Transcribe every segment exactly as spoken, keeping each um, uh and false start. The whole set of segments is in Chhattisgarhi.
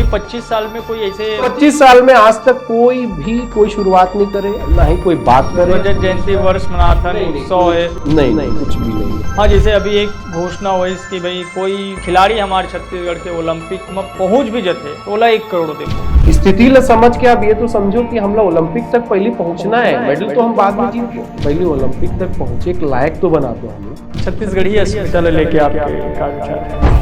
पच्चीस साल में कोई ऐसे पच्चीस साल में आज तक कोई भी कोई शुरुआत नहीं करे, ना ही कोई बात करे। रजत जयंती वर्ष मनाथन, नहीं, नहीं, उत्सव है। नहीं, नहीं, कुछ भी नहीं। हाँ, जैसे अभी एक घोषणा हुई कि भाई कोई खिलाड़ी हमारे छत्तीसगढ़ के ओलंपिक में पहुंच भी जथे तो ओला एक करोड़ देबो। स्थिति ला समझ के आप ये तो समझो कि हमला ओलंपिक तक पहले पहुंचना है, मेडल तो हम बाद में जीत गए, पहले ओलंपिक तक पहुंचे के लायक तो बना दो हमें। छत्तीसगढ़ी अस्मिता ले लेके आपके का विचार है?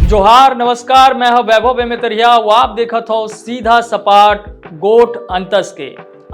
जोहार, नमस्कार, मैं हूं वैभव बेमेतरिया। वो आप देखत हो सीधा सपाट गोठ अंतस के।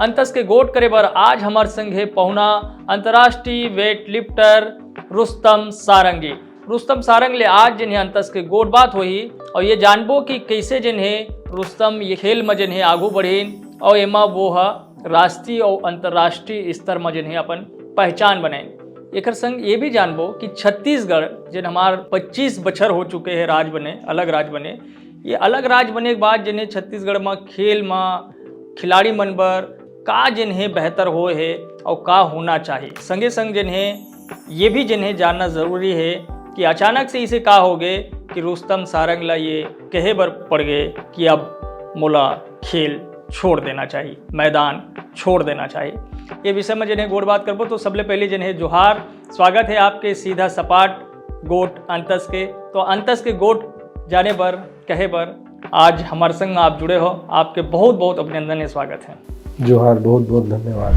अंतस के गोठ करे बर आज हमार संग हे पहुना अंतर्राष्ट्रीय वेट लिफ्टर रुस्तम सारंग जी। रुस्तम सारंग ले आज जिन्हें अंतस के गोठ बात होही और ये जानबो कि कैसे जिन्हें रुस्तम ये खेल में जिन्हें आगू बढ़ीन और एमा वो ह राष्ट्रीय और अंतर्राष्ट्रीय स्तर में जिन्हें अपन पहचान बनाइन। एकर संग ये भी जानबो कि छत्तीसगढ़ जिन हमार पच्चीस बछर हो चुके हैं राज बने, अलग राज बने, ये अलग राज बने के बाद जिन्हें छत्तीसगढ़ में खेल में खिलाड़ी मन बर का जिन्हें बेहतर होए हे और का होना चाहिए। संगे संग जिन्हें ये भी जिन्हें जानना जरूरी है कि अचानक से इसे का हो गए कि रुस्तम सारंग ला ये कहे बर पड़ गए कि अब मोला खेल छोड़ देना चाहिए, मैदान छोड़ देना चाहिए। ये विषय में जिन्हें गोठ बात करबो तो सबले पहले जिन्हें जोहार, स्वागत है आपके सीधा सपाट गोठ अंतस के। तो अंतस के गोठ जाने बर, कहे बर आज हमारे संग आप जुड़े हो, आपके बहुत बहुत अभिनंदन है, स्वागत है। जोहार, बहुत बहुत धन्यवाद।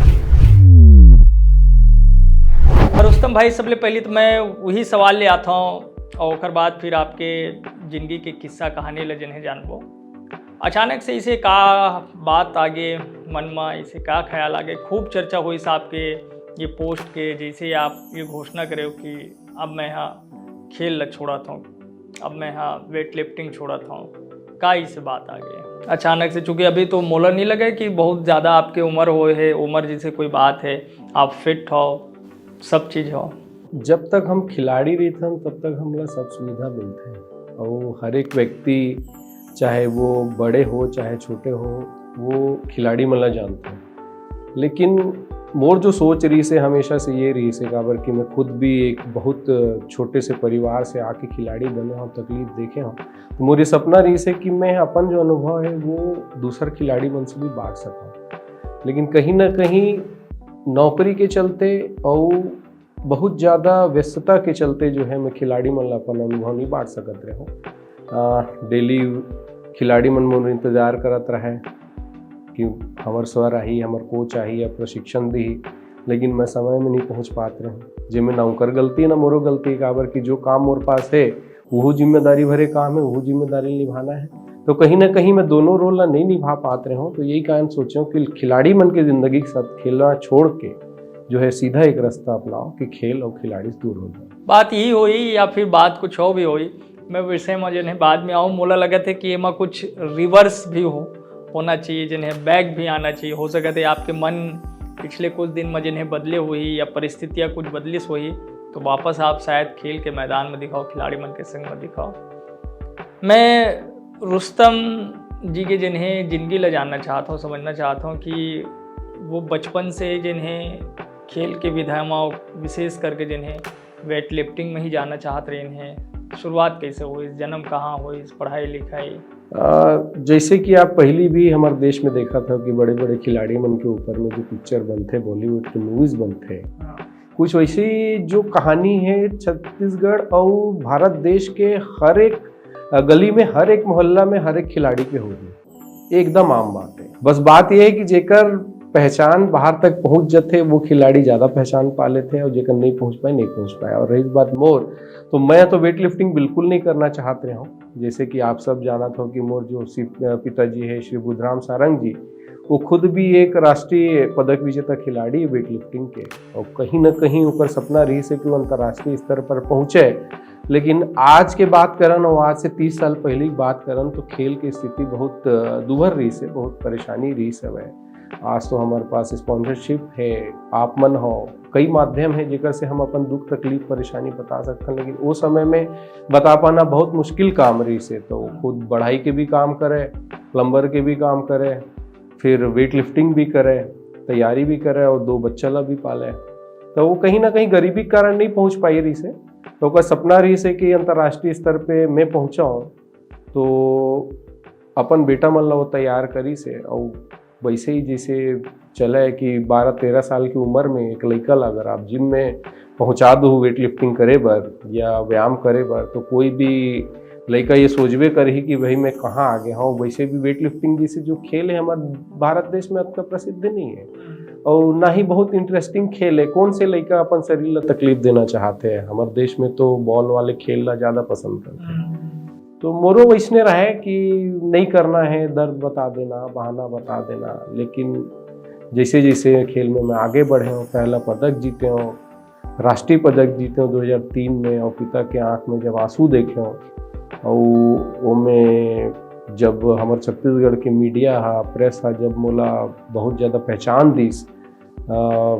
और रुस्तम भाई, सबले पहले तो मैं वही सवाल ले आता हूँ और ओकर बाद फिर आपके जिंदगी के किस्सा कहानी ले जिन्हें जानबो। अचानक से इसे का बात आगे मन में, इसे का ख्याल आगे? खूब चर्चा हुई आपके ये पोस्ट के, जैसे आप ये घोषणा करे हो कि अब मैं हा खेल ला छोड़त हूँ, अब मैं हा वेट लिफ्टिंग छोड़त हूँ। का इसे बात आगे अचानक से? चूंकि अभी तो मोला नहीं लगे कि बहुत ज़्यादा आपके उम्र होए है, उम्र जैसे कोई बात है, आप फिट हो, सब चीज़ हो। जब तक हम खिलाड़ी रहिथन तब तक हमला सब सुविधा मिलथे, और हर एक व्यक्ति, चाहे वो बड़े हो चाहे छोटे हो, वो खिलाड़ी मन ला जानथे। लेकिन मोर जो सोच रहिसे हमेशा से ये रहिसे, काबर कि मैं खुद भी एक बहुत छोटे से परिवार से आके खिलाड़ी बने हूँ, तकलीफ देखे हूँ। तो मोर ये सपना रहिसे कि मैं अपन जो अनुभव है वो दूसर खिलाड़ी मन से भी बांट सकूँ। लेकिन कहीं ना कहीं नौकरी के चलते और बहुत ज़्यादा व्यस्तता के चलते जो है मैं खिलाड़ी मन ला अपन अनुभव नहीं बांट सकत रहे हूँ। डेली खिलाड़ी मन मोर इंतजार करत रहे कि हमर सर आही, हमर कोच आही या प्रशिक्षण दी, लेकिन मैं समय में नहीं पहुँच पात रहे हूँ। जेमे ना उनकर गलती ना मोरो गलती, काबर कि जो काम मोर पास है वो जिम्मेदारी भरे काम है, वो जिम्मेदारी निभाना है। तो कहीं ना कहीं मैं दोनों रोल ला नहीं निभा पात रहे हूँ। तो यही कारण सोचे हूँ कि खिलाड़ी मन के जिंदगी के साथ खेलना छोड़ के जो है सीधा एक रास्ता अपनाओ कि खेल और खिलाड़ी से दूर हो जाओ। बात यही होई या फिर बात कुछ और भी होई, मैं विषय में जिन्हें बाद में आऊँ। मोला लगत है कि एमा कुछ रिवर्स भी हो होना चाहिए, जिन्हें बैक भी आना चाहिए। हो सकत है आपके मन पिछले कुछ दिन में जिन्हें बदले हुई या परिस्थितियाँ कुछ बदलिस हुई, तो वापस आप शायद खेल के मैदान में दिखाओ, खिलाड़ी मन के संग में दिखाओ। मैं रुस्तम जी के जिन्हें जिंदगी ला जानना चाहता हूँ, समझना चाहता हूँ कि वो बचपन से जिन्हें खेल के विधा में, विशेष करके जिन्हें वेट लिफ्टिंग में ही जाना चाहत रहे हैं, शुरुआत कैसे हुई, जन्म कहाँ हुई, पढ़ाई लिखाई? आ, जैसे कि आप पहली भी हमारे देश में देखा था कि बड़े बड़े खिलाड़ी मन के ऊपर में जो पिक्चर बनते, बॉलीवुड के मूवीज बनते, हाँ। कुछ वैसी जो कहानी है छत्तीसगढ़ और भारत देश के हर एक, अ, गली में, हर एक मोहल्ला में, हर एक खिलाड़ी के होगी, एकदम आम बात है। बस बात यह है कि जेकर पहचान बाहर तक पहुंच जाते, वो खिलाड़ी ज़्यादा पहचान पा लेते हैं, और जेकर नहीं पहुंच पाए, नहीं पहुंच पाए। और रही बात मोर, तो मैं तो वेट लिफ्टिंग बिल्कुल नहीं करना चाहत रहे हूँ। जैसे कि आप सब जानत हो कि मोर जो सी-, अ, पिताजी है श्री बुधराम सारंग जी, वो खुद भी एक राष्ट्रीय पदक विजेता खिलाड़ी है वेट लिफ्टिंग के, और कहीं ना कहीं ओकर सपना रहिसे कि वो अंतर्राष्ट्रीय स्तर पर पहुँचे। लेकिन आज के बात करन और आज से तीस साल पहले की बात करन, तो खेल की स्थिति बहुत, अ, दुभर रहिसे, बहुत परेशानी रहिसे हवय। आज तो हमारे पास स्पॉन्सरशिप है, आप मन हो, कई माध्यम हे जेकर से हम अपन दुख तकलीफ परेशानी बता सकथन, लेकिन ओ समय में बता पाना बहुत मुश्किल काम रहिस हे। तो वो खुद बढ़ई के भी काम करे, प्लम्बर के भी काम करे, फिर वेट लिफ्टिंग भी करे, तैयारी भी करे और दो बच्चा ला भी पाले। तो वो कहीं ना कहीं गरीबी के कारण नहीं पहुंच पाई रहिस हे। तो ओकर सपना रहिस हे कि अंतर्राष्ट्रीय स्तर पे मैं पहुंचाऊं, तो अपन बेटा मन ला वो तैयार करिस हे। और वैसे ही जैसे चले कि बारह तेरह साल की उम्र में एक लइका ला अगर आप जिम में पहुंचा दो वेट लिफ्टिंग करे बर या व्यायाम करे बर, तो कोई भी लइका ये सोचबे करही कि भाई मैं कहाँ आ गया हूँ। वैसे भी वेट लिफ्टिंग जैसे जो खेल है हमारे भारत देश में अतना प्रसिद्ध नहीं है और ना ही बहुत इंटरेस्टिंग खेल है। कौन से लइका अपन शरीर ला तकलीफ देना चाहते हैं? हमारे देश में तो बॉल वाले खेल ला ज्यादा पसंद करते हैं। तो मोरो वैसने रहे कि नहीं करना है, दर्द बता देना, बहाना बता देना। लेकिन जैसे जैसे खेल में मैं आगे बढ़े हूँ, पहला पदक जीते हूँ, राष्ट्रीय पदक जीते हूँ दो हज़ार तीन में, और पिता के आंख में जब आंसू देखे हूँ, और वो में जब हमारे छत्तीसगढ़ के मीडिया हा, प्रेस हा, जब मोला बहुत ज्यादा पहचान दीस, अ,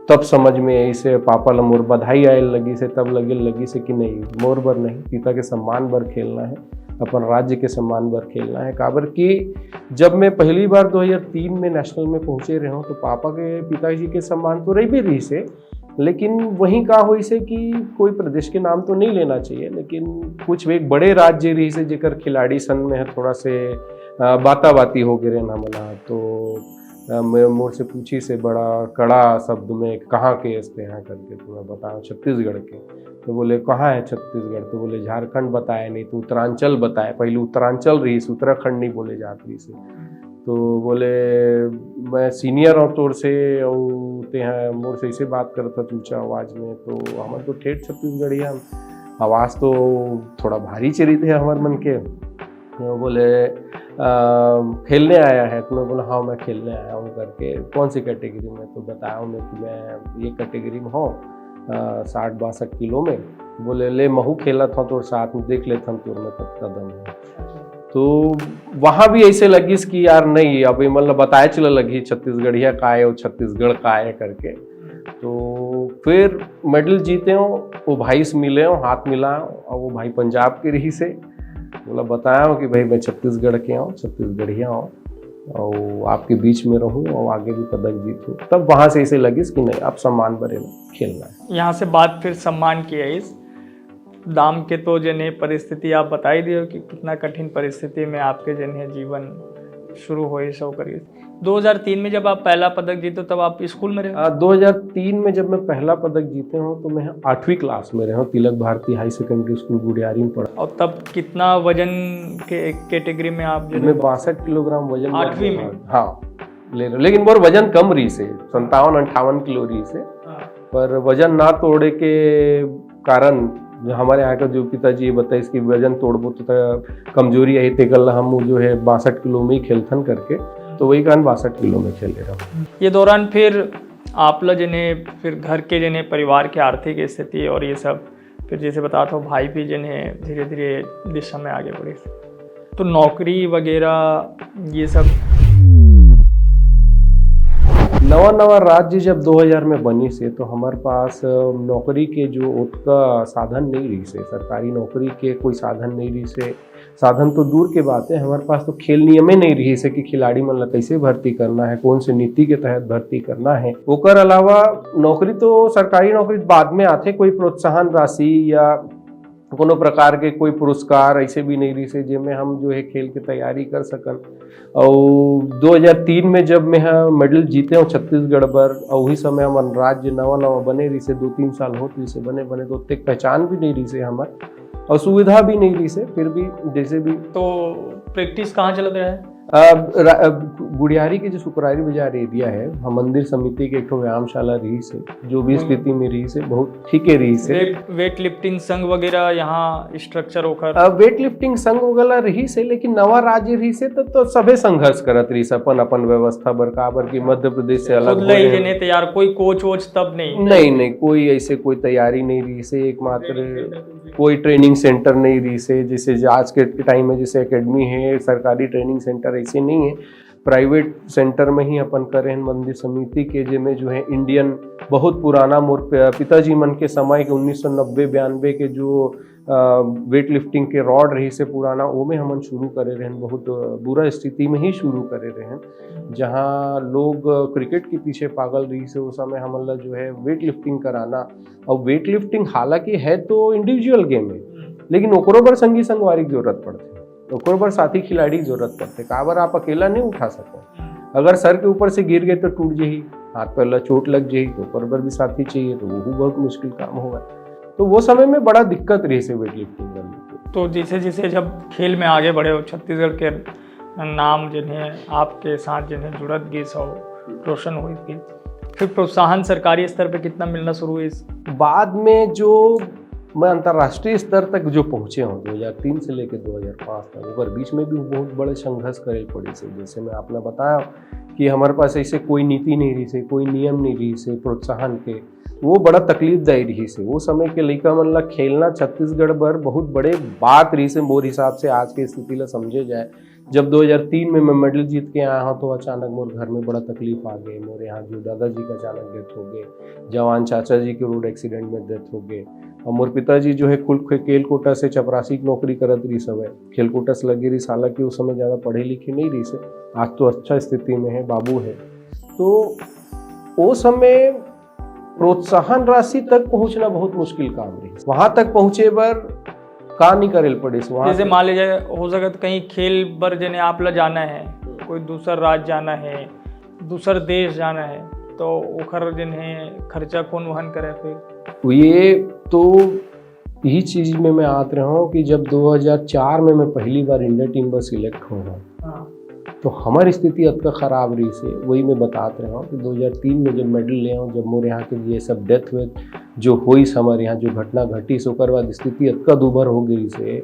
तब समझ में आइस हे, पापा ला मोर बधाई आए लगिस हे, तब लगे लगिस हे कि नहीं, मोर बर नहीं, पिता के सम्मान बर खेलना है, अपन राज्य के सम्मान बर खेलना है। काबर कि जब मैं पहली बार दो हज़ार तीन में नेशनल में पहुंचे रहे हूँ, तो पापा के, पिताजी के सम्मान तो रह भी रहिस हे, लेकिन वहीं का होइस हे कि कोई प्रदेश के नाम तो नहीं लेना चाहिए, लेकिन कुछ एक बड़े राज्य रहिस हे जेकर खिलाड़ी सन में थोड़ा से, अ, बाताबाती हो गए रहे हमन हा। तो अ, मैं, मोर से पूछिस हे बड़ा कड़ा शब्द में, "कहाँ के हस तें हा?" करके, तो मैं बताया, "छत्तीसगढ़ के।" तो बोले, "कहाँ है छत्तीसगढ़?" तो बोले, "झारखंड बताए, नहीं तो उत्तरांचल बताए।" पहले उत्तरांचल रहिस, उत्तराखंड नहीं बोले जात रहिस हे। तो बोले, "मैं सीनियर हूँ तोर से, और तें हा मोर से ऐसे बात करत हस ऊंचा आवाज में।" तो हमन तो ठेठ छत्तीसगढ़िया, आवाज तो थोड़ा भारी चरित है हमर मन के। वो बोले, "अ, खेलने आया है?" तो मैं बोला, "हाँ, मैं खेलने आया हूँ," करके। "कौन सी कैटेगरी में?" तो बताया उन्हें कि मैं ये कैटेगरी में हूँ, अ, साठ बासठ किलो में। बोले, "ले, महू खेलत हूँ तोर साथ में, देख लेथन तोर में कतका दम है।" तो वहाँ भी ऐसे लगिस कि यार नहीं, अब ये मतलब बताए चला लगी छत्तीसगढ़िया का है और छत्तीसगढ़ का है करके। तो फिर मेडल जीते हूँ, वो भाई से मिले हूँ, हाथ मिला हूँ, और वो भाई पंजाब के रहिस हे। बोला, बताया हूँ कि भाई मैं छत्तीसगढ़ के हूँ, छत्तीसगढ़िया हूँ, और आपके बीच में रहूँ और आगे भी पदक जीतूँ। तब वहाँ से ऐसे लगिस कि नहीं, अब सम्मान बरे खेलना है। यहाँ से बात फिर सम्मान की आइस। दाम के तो जने परिस्थिति आप बताई दियो कि कितना कठिन परिस्थिति में आपके जने जीवन शुरू होइस, ओकर दो हज़ार तीन में जब आप पहला पदक जीते, तब आप स्कूल में रहे? आ, दो हज़ार तीन में जब मैं पहला पदक जीते हूँ, तो मैं आठवीं क्लास में रहे हूँ, तिलक भारती हाई सेकेंडरी स्कूल गुड़ियारी में पढ़ा। और तब कितना वजन के कैटेगरी में आप जो मैं बासठ किलोग्राम वजन में आठवीं में? हाँ, ले रहे, लेकिन मोर वजन कम रहिस हे, संतावन अंठावन किलो रहिस हे। हाँ। पर वजन ना तोड़े के कारण, जो हमारे यहाँ का जो पिताजी ये बताइस कि वजन तोड़बो तो त-, कमजोरी आई, तेकर ला हम जो है बासठ किलो में ही खेलथन करके, तो वही कारण बासठ किलो में खेले रहो। ये दौरान फिर आप ला जने, फिर घर के जने, परिवार के आर्थिक स्थिति और ये सब, फिर जैसे बतात हो, भाई भी जने धीरे-धीरे दिशा में आगे बढ़े, तो नौकरी वगैरह ये सब। नवा नवा राज्य जब दो हज़ार में बनिस हे, तो हमारे पास, अ, नौकरी के जो ओतका साधन नहीं रहिस हे, सरकारी नौकरी के कोई साधन नहीं रहिस हे। साधन तो दूर के बात है, हमारे पास तो खेल नियमे नहीं रहिस हे कि खिलाड़ी मन ला कैसे भर्ती करना है, कौन से नीति के तहत भर्ती करना है। ओकर अलावा नौकरी तो, सरकारी नौकरी बाद में आथे, कोई प्रोत्साहन राशि या कोनो प्रकार के कोई पुरस्कार ऐसे भी नहीं रहिस हे, जेमे हम जो है खेल के तैयारी कर सकन। और दो हज़ार तीन में जब मैं ह मेडल जीते हूँ छत्तीसगढ़ बर, और वही समय हमन राज्य नवा नवा बने रहिस हे, दो तीन साल होत रहिस हे बने बने, तो ओतेक पहचान भी नहीं रहिस हे हमर, और सुविधा भी नहीं रहिस हे। फिर भी जैसे भी तो प्रैक्टिस कहाँ चलत रहे? अब रा-, अब गुड़ियारी के जो सुकरारी बाजार एरिया है, हम मंदिर समिति के एक ठो व्यायामशाला रहिस हे, जो भी हम्म। स्थिति में रहिस हे, बहुत ठीक है रहिस हे। वेट, वेट लिफ्टिंग संघ वगैरह यहाँ स्ट्रक्चर ओकर? अब वेट लिफ्टिंग संघ वगैरह रहिस हे, लेकिन नवा राज्य रहिस हे, तब तो सभे संघर्ष करत रहिस अपन, अपन व्यवस्था बर, काबर कि मध्य प्रदेश से अलग खुद ले ही होए। जने तैयार, कोई कोच वोच तब नहीं? नहीं, नहीं, कोई ऐसे कोई तैयारी नहीं रहिस हे, एकमात्र कोई ट्रेनिंग सेंटर नहीं रहिस हे, जैसे आज के टाइम में जैसे एकेडमी है, सरकारी ट्रेनिंग सेंटर ऐसे नहीं है। प्राइवेट सेंटर में ही अपन करे हन मंदिर समिति के, जेमे जो है इंडियन बहुत पुराना मोर प-, पिताजी मन के समय के उन्नीस सौ नब्बे बयानबे के जो वेट लिफ्टिंग के रॉड रहिस हे पुराना, ओमे हमन शुरू करे रहेन। बहुत बुरा स्थिति में ही शुरू करे रहेन, जहाँ लोग क्रिकेट के पीछे पागल रहिस हे। उस समय हमन ला जो है वेट लिफ्टिंग कराना, और वेट लिफ्टिंग हालांकि है तो इंडिविजुअल गेम है, लेकिन ओकरो बर संगी संगवारी के जरूरत पड़थे, ओकरो बर साथी खिलाड़ी के जरूरत पड़थे। काबर आप अकेला नहीं उठा सको। अगर सर के ऊपर से गिर गए तो टूट जाही, हाथ पैर ला चोट लग जाही, तो ओकर बर भी साथी चाहिए, तो वो बहुत मुश्किल काम होगा। तो वो समय में बड़ा दिक्कत रहिस हे वेट लिफ्टिंग करने के। तो जैसे जैसे जब खेल में आगे बढ़े हो, छत्तीसगढ़ के नाम जिन्हें आपके साथ जिन्हें जुड़त गिस हो, रोशन हुई गिस, फिर प्रोत्साहन सरकारी स्तर पे कितना मिलना शुरू हुई? बाद में जो मैं अंतर्राष्ट्रीय स्तर तक जो पहुँचे हूँ दो हज़ार तीन से लेकर दो हज़ार पाँच तक, ओकर बीच में भी बहुत बड़े संघर्ष करे पड़े से। जैसे मैं आपने बताया कि हमारे पास ऐसे कोई नीति नहीं रहिस हे, कोई नियम नहीं रहिस हे प्रोत्साहन के, वो बड़ा तकलीफदायी रहिस हे। वो समय के लइका मन ला खेलना छत्तीसगढ़ बर बहुत बड़े बात रहिस हे। मोर हिसाब से आज के स्थिति ला समझे जाए, जब दो हज़ार तीन में मैं मेडल जीत के आया हूँ तो अचानक मोर घर में बड़ा तकलीफ आ गए। मोर यहाँ जो दादाजी का अचानक डेथ हो गए, जवान चाचा जी के रोड एक्सीडेंट में डेथ हो गए, और मोर पिताजी जो है कुल खे-, केलकोटा से चपरासी की नौकरी करत रहिस हवय, केलकोटा से लगे रहिस, हालांकि उस समय ज़्यादा पढ़े लिखे नहीं रहिस हे। आज तो अच्छा स्थिति में है, बाबू है। तो वो समय प्रोत्साहन राशि तक पहुंचना बहुत मुश्किल काम रहिस। वहां तक पहुंचे बर का नहीं करे ल पड़िस वहां जैसे से। मान लीजिए, हो सकत कहीं खेल बर जने आप ला जाना है, कोई दूसर राज्य जाना है, दूसर देश जाना है, तो ओखर जने खर्चा कौन वहन करे फिर? ये तो यही चीज में मैं आत रहा हूँ कि जब दो हज़ार चार में मैं पहली बार इंडिया टीम पर सिलेक्ट हुआ हूँ, हाँ। तो हमारी स्थिति अतका खराब रहिस हे। वही मैं बतात रहा हूँ कि दो हज़ार तीन में जब मेडल ले आऊँ, जब मोर यहाँ के ये सब डेथ हुए, जो होइस हमारे यहाँ जो घटना घटिस, ओकर बाद स्थिति अतका दुभर हो गई से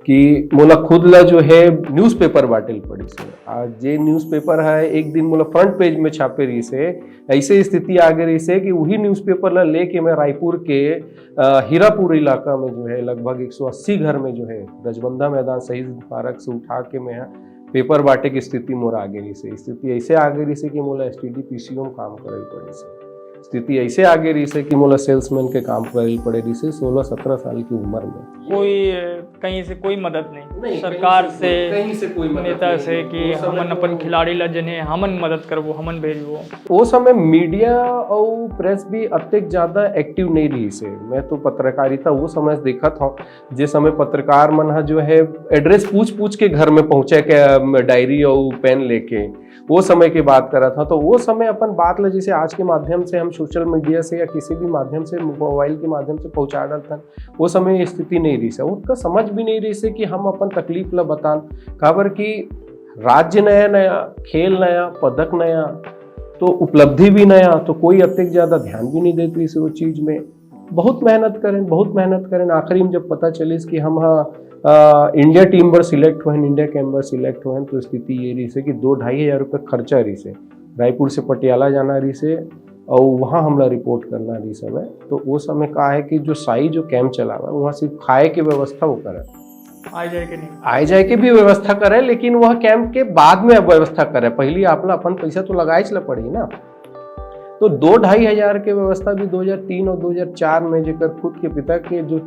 कि मोला खुद ला जो है न्यूज़पेपर बांटे ल पड़िस हे। आज जे न्यूज़पेपर है एक दिन मोला फ्रंट पेज में छापे रहिस हे, ऐसे स्थिति आ गई रहिस हे कि वही न्यूज़पेपर ला लेके मैं रायपुर के अ, हीरापुर इलाका में जो है लगभग एक सौ अस्सी घर में जो है रजबंधा मैदान शहीद स्मारक से उठा के मैं पेपर बांटे की स्थिति मोर आ गई रहिस हे। स्थिति ऐसे आ गई रहिस हे कि मोला एसटीडी पीसीओ में काम करे पड़े से। स्थिति ऐसे आ गई रहिस हे कि मोला सेल्समैन के काम करे पड़े रहिस हे सोलह सत्रह साल की उम्र में। कोई अ, कहीं से कोई मदद नहीं, नहीं, सरकार कहीं से से, कोई, कहीं से कोई मदद नेता नहीं। से कि वो समय हमन तो अपन खिलाड़ी ला जने हमन मदद करबो, हमन भेजबो। वो समय मीडिया और प्रेस भी अतेक ज्यादा एक्टिव नहीं रहिस हे। मैं तो पत्रकारिता वो समय देखत हूँ, जे समय पत्रकार मन ह जो है एड्रेस पूछ पूछ के घर में पहुंचे के, अम, डायरी और पेन लेके, वो समय की बात करत हूँ। तो वो समय अपन बात ला जैसे आज के माध्यम से हम सोशल मीडिया से या किसी भी माध्यम से, मोबाइल के माध्यम से पहुंचा डालथन, वो समय ये स्थिति नहीं रहिस हे। उनका समझ भी नहीं रहिस हे कि हम अपन तकलीफ ला बतान, काबर कि राज्य नया नया, खेल नया, पदक नया, तो उपलब्धि भी नया, तो कोई अतेक ज्यादा ध्यान भी नहीं देत रहिस हे वो चीज में। बहुत मेहनत करें, बहुत मेहनत करें। आखिरी में जब पता चलिस कि हम हा, अ, इंडिया टीम बर सिलेक्ट हुए हैं, इंडिया कैंप बर सिलेक्ट हुए हैं, तो स्थिति ये रहिस हे कि दो ढाई हजार रुपये खर्चा रहिस हे। रायपुर से पटियाला जाना रहिस हे और वहाँ हमला रिपोर्ट करना रहिस हवय। तो वो समय का है कि जो साई जो कैंप चलावा, वहाँ सिर्फ खाए के व्यवस्था वो करे, आ जाए कि नहीं? आए जाए के भी व्यवस्था करे, लेकिन वह कैंप के बाद में अब व्यवस्था करे। पहली आपला अपन पैसा तो लगाएच ला पड़ी ना। तो दो ढाई हजार के व्यवस्था भी दो हज़ार तीन और दो हज़ार चार में, जेकर खुद के पिता के जो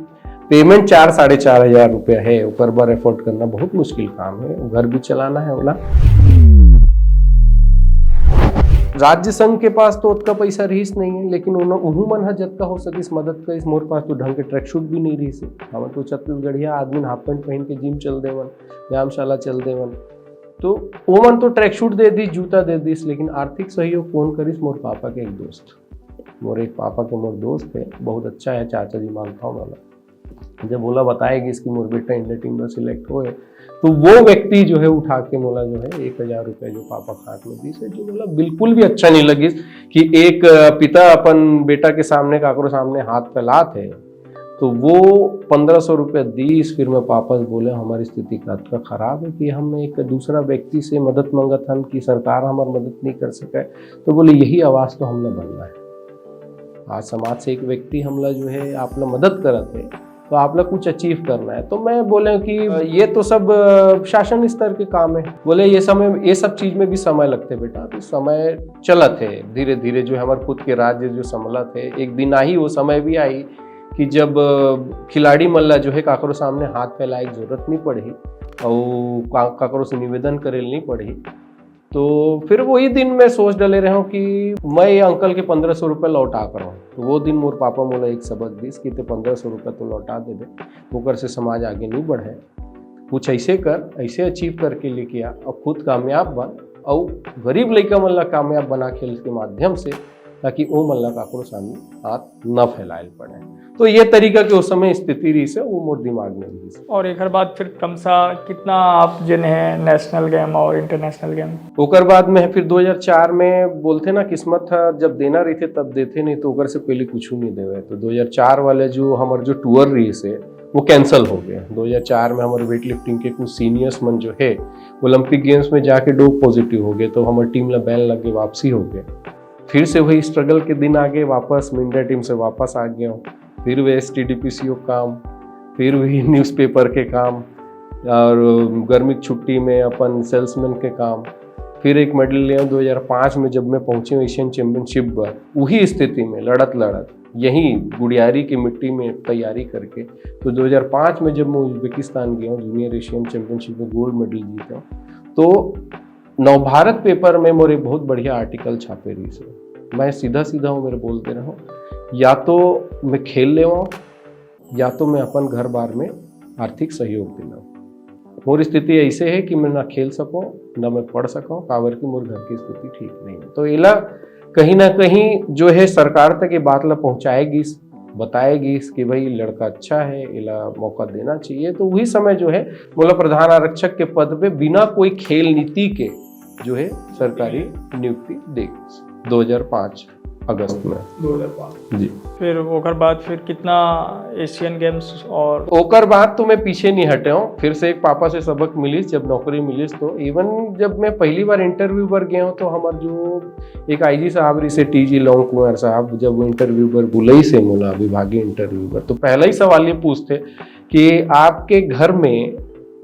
पेमेंट चार, साढ़े चार हजार रुपया है, ओकर बर एफोर्ड करना बहुत मुश्किल काम है। घर भी चलाना है ओला। राज्य संघ के पास तो ओतका पैसा रहिस नहीं है, लेकिन उन-, उहू मन ह जतका हो सकिस मदद करिस। मोर पास तो ढंग के ट्रैक सूट भी नहीं रहिस हे। हमन तो छत्तीसगढ़िया आदमी हाफ पैंट पहन के जिम चल देवन, व्यायामशाला चल देवन। तो ओमन तो ट्रैक सूट दे दिस, जूता दे दिस, लेकिन आर्थिक सहयोग कौन करिस? मोर पापा के एक दोस्त, मोर एक पापा के मोर दोस्त है, बहुत अच्छा है, चाचा जी मानता हूँ मैं। जब ओला बताए गिस कि मोर बेटा इंडिया टीम में सिलेक्ट होए, तो वो व्यक्ति जो है उठा के मोला जो है एक हजार रुपया जो पापा के हाथ में दिस हे, जो मोला बिल्कुल भी अच्छा नहीं लगिस कि एक, अ, पिता अपन बेटा के सामने, काकरो सामने हाथ फैलात है, तो वो पन्द्रह सौ रुपया दिस। फिर मैं पापा से बोले, "हमारी स्थिति का अतका खराब है कि हम एक दूसरा व्यक्ति से मदद मंगत हन कि सरकार हमार मदद नहीं कर सके।" तो बोले, "यही आवाज़ तो हमने बनना है।" आज समाज से एक व्यक्ति हमला जो है, आपला मदद करत है, तो आप लोग कुछ अचीव करना है। तो मैं बोले कि ये तो सब अ, शासन स्तर के काम है। बोले ये समय, ये सब चीज में भी समय लगते बेटा, तो समय चलत है, धीरे धीरे जो है हमारे खुद के राज्य जो संभलत है, एक दिन आही, वो समय भी आही कि जब अ, खिलाड़ी मन ला जो है काकरो सामने हाथ फैलाए के जरूरत नहीं पड़ही और का, काकरो से निवेदन करे नहीं पड़ही। तो फिर वही दिन मैं सोच डले रहे हूँ कि मैं ये अंकल के पंद्रह सौ रुपये लौटा कर हूँ। तो वो दिन मोर पापा मोला एक सबक दीस कि ते पंद्रह सौ रुपये तो लौटा देबे, ओकर से समाज आगे नहीं बढ़े। कुछ ऐसे कर, ऐसे अचीव करके लेके आ और खुद कामयाब बन और गरीब लइका मन ला कामयाब बना खेल के माध्यम से, ताकि वो मन ला काकरो सामने हाथ न फैलाए पड़े। तो ये तरीका के उस समय स्थिति रही से, वो मोर दिमाग में रही से। और एक बात फिर कम सा कितना आप जिन है नेशनल गेम और इंटरनेशनल गेम? ओकर बाद में फिर दो हज़ार चार में बोलते ना, किस्मत था जब देना रही थे तब देते, नहीं तो ओकर से पहले कुछ नहीं देवे। तो दो हज़ार चार वाले जो हमारे जो टूर रही से, वो कैंसिल हो गया। दो हज़ार चार में हमारे वेट लिफ्टिंग के कुछ सीनियर्स मन जो है ओलंपिक गेम्स में जाके डोप पॉजिटिव हो गए, तो हमारे टीम ला बैन लग के वापसी हो गए। फिर से वही स्ट्रगल के दिन आ गए, वापस मैं इंडिया टीम से वापस आ गया हूँ। फिर वे S T D P C O काम, फिर वही न्यूज़पेपर के काम, और गर्मी की छुट्टी में अपन सेल्समैन के काम। फिर एक मेडल ले आऊँ दो हज़ार पाँच में, जब मैं पहुँचे हूँ एशियन चैंपियनशिप पर, वही स्थिति में लड़त लड़त यहीं गुड़ियारी की मिट्टी में तैयारी करके। तो दो हज़ार पाँच में जब मैं उज्बेकिस्तान गया हूँ जूनियर एशियन चैंपियनशिप में गोल्ड मेडल जीता हूँ, तो नवभारत पेपर में मोर एक बहुत बढ़िया आर्टिकल छापे रही से। मैं सीधा सीधा हूँ मेरे बोलते रहो, या तो मैं खेल ले, या तो मैं अपन घर बार में आर्थिक सहयोग दिलाऊँ। मोर स्थिति ऐसे है कि मैं ना खेल सकूँ, ना मैं पढ़ सकूँ, काबर कि मोर घर की स्थिति ठीक नहीं है। तो एला कहीं ना कहीं जो है सरकार तक ये बात ला पहुँचाए गिस, बताए गिस कि भाई लड़का अच्छा है, एला मौका देना चाहिए। तो वही समय जो है मोला प्रधान आरक्षक के पद पे बिना कोई खेल नीति के जो है सरकारी नियुक्ति दे गिस दो हज़ार पाँच अगस्त में। दो हज़ार पाँच। जी। फिर ओकर बाद फिर कितना एशियन गेम्स और ओकर बाद तो मैं पीछे नहीं हटे हूँ। फिर से एक पापा से सबक मिलिस, जब नौकरी मिलिस तो इवन जब मैं पहली बार इंटरव्यू पर गया हूँ तो हमार जो एक आई जी साहब रही से टी जी लोंग कुमार साहब, जब वो इंटरव्यू पर बुलाई से मोला विभागीय इंटरव्यू पर, तो पहला ही सवाल ये पूछते कि आपके घर में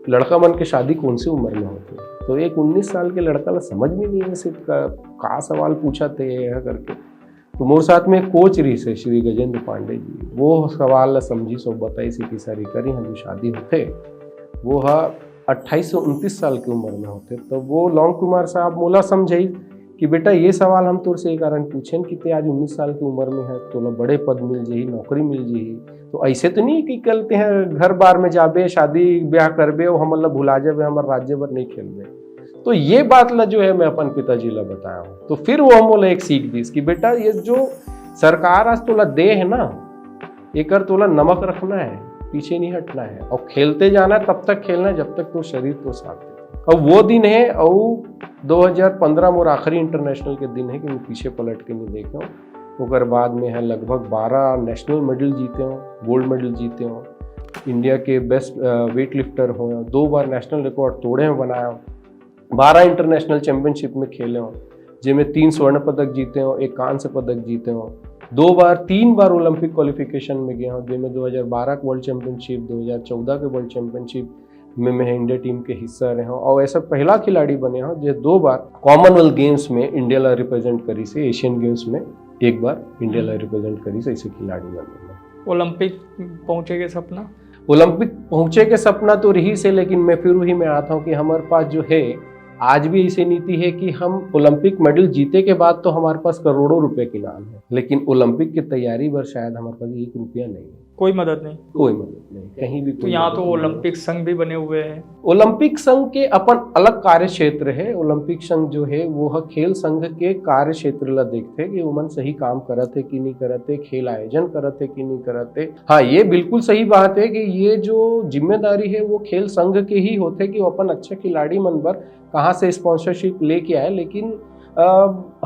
लड़का मन के शादी कौन सी उम्र में होते? तो एक उन्नीस साल के लड़का ला समझ में नहीं है सिर्फ का, का सवाल पूछा थे यह करके। तो मोर साथ में कोच रही से श्री गजेंद्र पांडे जी, वो सवाल ला समझी सो बताई से कि सर करी हाँ जो शादी होते वो हा अट्ठाईस से उनतीस साल की उम्र में होते। तो वो लोंग कुमार साहब मोला समझाई कि बेटा ये सवाल हम तोर से ये कारण पूछेन कि ते आज उन्नीस साल की उम्र में है, तोला बड़े पद मिल जाही, नौकरी मिल जाही, तो ऐसे तो नहीं है कि कल ते घर बार में जाबे, शादी ब्याह करबे और हमन ला भुला जाबे, हमर राज्य बर नहीं खेलबे। तो ये बात ला जो है मैं अपन पिताजी ला बताया हूँ। तो फिर वो मोला एक सीख दीस कि बेटा ये जो सरकार आज तोला दे है ना, एकर तोला नमक रखना है, पीछे नहीं हटना है और खेलते जाना है, तब तक खेलना है जब तक तो शरीर तो साथ दे। और वो दिन है और दो हज़ार पन्द्रह मोर आखिरी इंटरनेशनल के दिन है कि मैं पीछे पलट के नहीं देखे हूँ। ओकर बाद में है लगभग बारह नेशनल मेडल जीते हूँ, गोल्ड मेडल जीते हूँ, इंडिया के बेस्ट वेट लिफ्टर हो, दो बार नेशनल रिकॉर्ड तोड़े हो, बनाया, बारह इंटरनेशनल चैंपियनशिप में खेले हो, जेमे तीन स्वर्ण पदक जीते हो, एक कांस्य पदक जीते हो, दो बार तीन बार ओलंपिक क्वालिफिकेशन में गए हो, जेमे दो हज़ार बारह के वर्ल्ड चैंपियनशिप, दो हज़ार चौदह के वर्ल्ड चैंपियनशिप में मैं इंडिया टीम के हिस्सा रहे हूँ और ऐसा पहला खिलाड़ी बने हूँ जो दो बार कॉमनवेल्थ गेम्स में इंडिया ला रिप्रेजेंट करी से, एशियन गेम्स में एक बार इंडिया ला रिप्रेजेंट करी से, ऐसे खिलाड़ी बने हूँ। ओलंपिक पहुंचे के सपना? ओलंपिक पहुंचे के सपना तो रही से, लेकिन मैं फिर वही में आता हूँ कि हमारे पास जो है आज भी ऐसी नीति है कि हम ओलंपिक मेडल जीते के बाद तो हमारे पास करोड़ों रुपए के नाम है, लेकिन ओलंपिक की तैयारी पर शायद हमारे पास एक रुपया नहीं है। कोई मदद नहीं। कोई मदद नहीं, कहीं भी। तो यहाँ तो ओलंपिक संघ भी बने हुए हैं। ओलंपिक संघ के अपन अलग कार्य क्षेत्र है। ओलंपिक संघ जो है वो ह खेल संघ के कार्य क्षेत्र ला देखते कि ओमन सही काम करत है कि नहीं करत है, खेल आयोजन करत है कि नहीं करत है। हाँ, ये बिल्कुल सही बात है कि ये जो जिम्मेदारी है वो खेल संघ के ही होते कि वो अपन अच्छे खिलाड़ी मन बर कहाँ से स्पॉन्सरशिप लेके आए, लेकिन अ,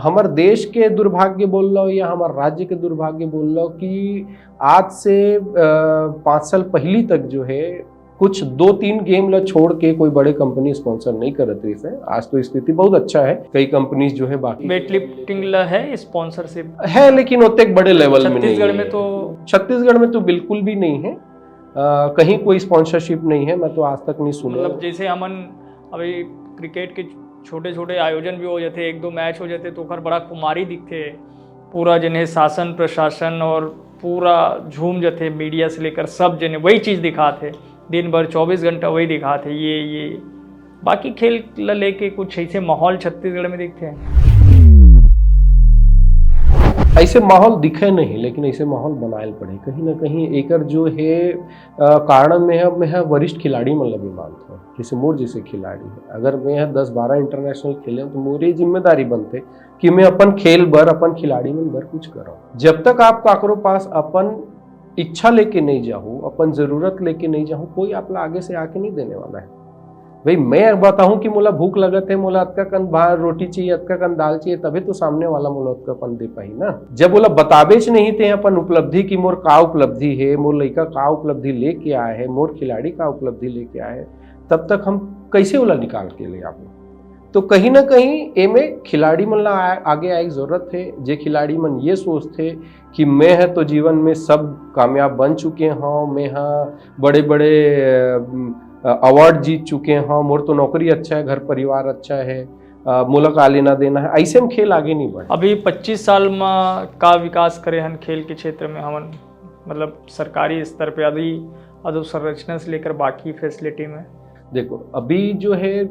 हमर देश के दुर्भाग्य बोल लो या हमर राज्य के दुर्भाग्य बोल लो कि आज से अ, पाँच साल पहली तक जो है कुछ दो तीन गेम ला छोड़ के कोई बड़े कंपनी स्पॉन्सर नहीं करत रही है। आज तो स्थिति बहुत अच्छा है, कई कंपनीज जो है बाकी वेट लिफ्टिंग ला है स्पॉन्सरशिप? है, लेकिन ओतेक बड़े लेवल में नहीं छत्तीसगढ़ है। में तो छत्तीसगढ़ में तो बिल्कुल भी नहीं है। कहीं कोई स्पॉन्सरशिप नहीं है, मैं तो आज तक नहीं सुना। मतलब जैसे हमन अभी क्रिकेट के छोटे छोटे आयोजन भी हो जाते, एक दो मैच हो जाते तो ओकर बड़ा खुमारी दिखते, पूरा जने शासन प्रशासन और पूरा झूम जाते, मीडिया से लेकर सब जने वही चीज़ दिखाते, दिन भर चौबीस घंटा वही दिखाते, ये ये बाकी खेल ला लेके कुछ ऐसे माहौल छत्तीसगढ़ में दिखते हैं। ऐसे माहौल दिखे नहीं, लेकिन ऐसे माहौल बनाए पड़े कहीं ना कहीं। एकर जो है अ, कारण में है, मैं है वरिष्ठ खिलाड़ी मन ला भी मानता हूँ। जैसे मोर जैसे खिलाड़ी है, अगर मैं है दस बारह इंटरनेशनल खेले तो मोर ये जिम्मेदारी बनते कि मैं अपन खेल बर, अपन खिलाड़ी मन बर कुछ करूँ। जब तक आप काकरो पास अपन इच्छा लेके नहीं जाहू, अपन जरूरत लेके नहीं जाहू, कोई आप ला आगे से आके नहीं देने वाला है। भाई, मैं बताहूँ कि मोला भूख लगत है, मोला अतका कन भात रोटी चाहिए, अतका कन दाल चाहिए, तभी तो सामने वाला मोला अतका कन दे पाही ना। जब ओला बताबेच नहीं ते अपन उपलब्धि कि मोर का उपलब्धि है, मोर लइका का उपलब्धि लेके आए है, मोर खिलाड़ी का उपलब्धि लेके आए है, तब तक हम कैसे ओला निकाल के ले आबो? तो कहीं ना कहीं एमे खिलाड़ी मन ला आ-, आगे आए के जरूरत है। जे खिलाड़ी मन ये सोचथे कि मैं ह तो जीवन में सब कामयाब बन चुके हूँ, मैं ह बड़े बड़े अवार्ड जीत चुके हूँ, मोर तो नौकरी अच्छा है, घर परिवार अच्छा है, अ, मोला का लेना देना है, ऐसे में खेल आगे नहीं बढ़े। अभी पच्चीस साल में का विकास करे हन खेल के क्षेत्र में हमन, मतलब सरकारी स्तर पे अभी अधोसंरचना से लेकर बाकी फैसिलिटी में? देखो, अभी जो है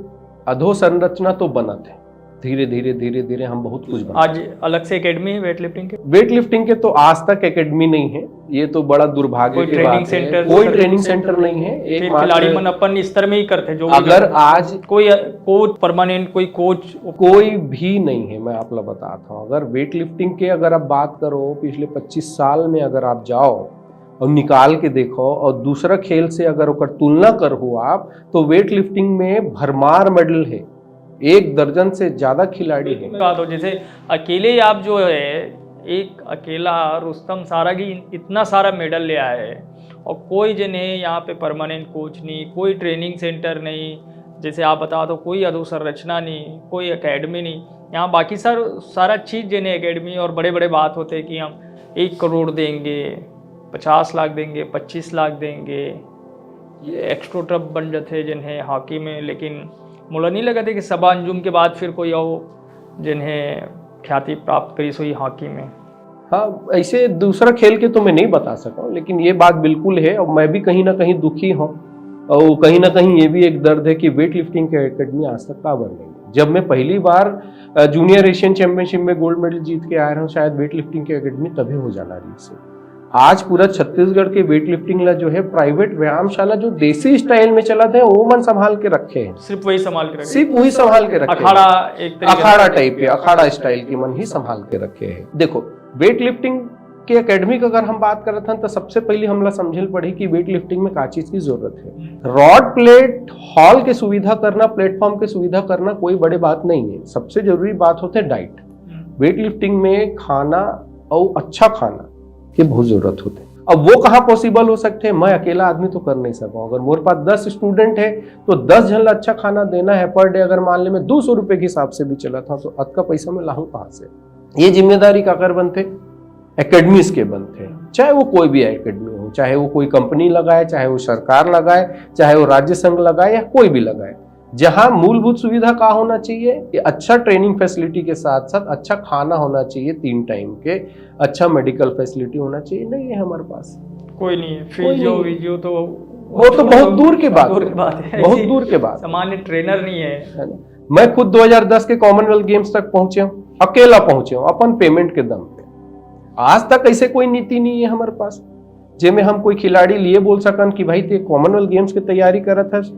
अधोसंरचना तो बनत है, धीरे धीरे धीरे धीरे हम बहुत कुछ बना। आज अलग से एकेडमी है वेट लिफ्टिंग के? वेट लिफ्टिंग के तो आज तक एकेडमी नहीं है, ये तो बड़ा दुर्भाग्य कोई की ट्रेनिंग बात है। सेंटर, कोई सर्विस ट्रेनिंग सेंटर सेंटर नहीं है। फिर एकमात्र खिलाड़ी मन अपन स्तर में ही करते जो भी अगर करते। आज कोई कोच परमानेंट, कोई कोच? कोई भी नहीं है, मैं आप ला बताता हूँ। अगर वेट लिफ्टिंग के अगर आप बात करो, पिछले पच्चीस साल में अगर आप जाओ और निकाल के देखो और दूसरा खेल से अगर ओकर तुलना करो आप, तो वेट लिफ्टिंग में भरमार मेडल है, एक दर्जन से ज्यादा खिलाड़ी है। बात हो, जैसे अकेले आप जो है, एक अकेला रुस्तम सारंगी इतना सारा मेडल ले आए है और कोई जन है यहाँ पे परमानेंट कोच नहीं, कोई ट्रेनिंग सेंटर नहीं, जैसे आप बता दो, कोई अधोसंरचना नहीं, कोई एकेडमी नहीं। यहाँ बाकी सर सारा चीज़ जन है एकेडमी, और बड़े बड़े बात होते हैं कि हम एक करोड़ देंगे, पचास लाख देंगे, पच्चीस लाख देंगे, ये एक्स्ट्रोटर्फ बन जाते हैं जिन्हें हॉकी में। लेकिन मोला नहीं लगता कि सबा अंजुम के बाद फिर कोई और जिन्हें ख्याति प्राप्त करी सोई हॉकी में। हाँ, ऐसे दूसरा खेल के तो मैं नहीं बता सका हूँ, लेकिन ये बात बिल्कुल है और मैं भी कहीं ना कहीं दुखी हूँ। और कहीं ना कहीं ये भी एक दर्द है कि वेट लिफ्टिंग के एकेडमी आज तक काबर नहीं है। जब मैं पहली बार जूनियर एशियन चैंपियनशिप में गोल्ड मेडल जीत के आया हूँ, शायद वेट लिफ्टिंग की एकेडमी तभी हो जाना रही से। आज पूरा छत्तीसगढ़ के वेट लिफ्टिंग ला जो है प्राइवेट व्यायामशाला जो देसी स्टाइल में चलत है, वो मन संभाल के रखे हैं। सिर्फ वही संभाल के रखे। सिर्फ वही संभाल के रखे हैं। अखाड़ा एक तरीके अखाड़ा टाइप के, अखाड़ा स्टाइल के मन ही संभाल के रखे हैं। देखो, वेट लिफ्टिंग के एकेडमी के अगर हम बात करत हन, तो सबसे पहले हमला समझे ल पड़ी कि वेट लिफ्टिंग में का चीज की जरूरत है। रॉड प्लेट हॉल के सुविधा करना, प्लेटफॉर्म के सुविधा करना कोई बड़े बात नहीं है। सबसे जरूरी बात होते डाइट। वेट लिफ्टिंग में खाना और अच्छा खाना के बहुत जरूरत होते। अब वो कहाँ पॉसिबल हो सकते हैं? मैं अकेला आदमी तो कर नहीं सकूँ। अगर मोर पास दस स्टूडेंट है, तो दस जन ला अच्छा खाना देना है पर डे, अगर मान ले मैं दो सौ रुपए के हिसाब से भी चलत हूँ, तो अतका पैसा मैं लाहूँ कहाँ से? ये जिम्मेदारी काकर बनते? एकेडमीज के बनते, चाहे वो कोई भी एकेडमी हो, चाहे वो कोई कंपनी लगाए, चाहे वो सरकार लगाए, चाहे वो राज्य संघ लगाए या कोई भी लगाए। जहाँ मूलभूत सुविधा का होना चाहिए कि अच्छा ट्रेनिंग फैसिलिटी के साथ साथ अच्छा खाना होना चाहिए, तीन टाइम के अच्छा मेडिकल फैसिलिटी होना चाहिए, नहीं है हमारे पास। कोई नहीं है। कोई फिजियो नहीं। विजियो तो वो तो बहुत दूर की बात दूर है। की बात है। बहुत दूर की बात। सामान्य ट्रेनर नहीं है। है ना? मैं खुद दो हज़ार दस के कॉमनवेल्थ गेम्स तक पहुंचे हूँ, अकेला पहुंचे हूँ, अपन पेमेंट के दम पे। आज तक ऐसे कोई नीति नहीं है हमारे पास, जेमे हम कोई खिलाड़ी लिए बोल सकन कि भाई, ते कॉमनवेल्थ गेम्स की तैयारी करत हस।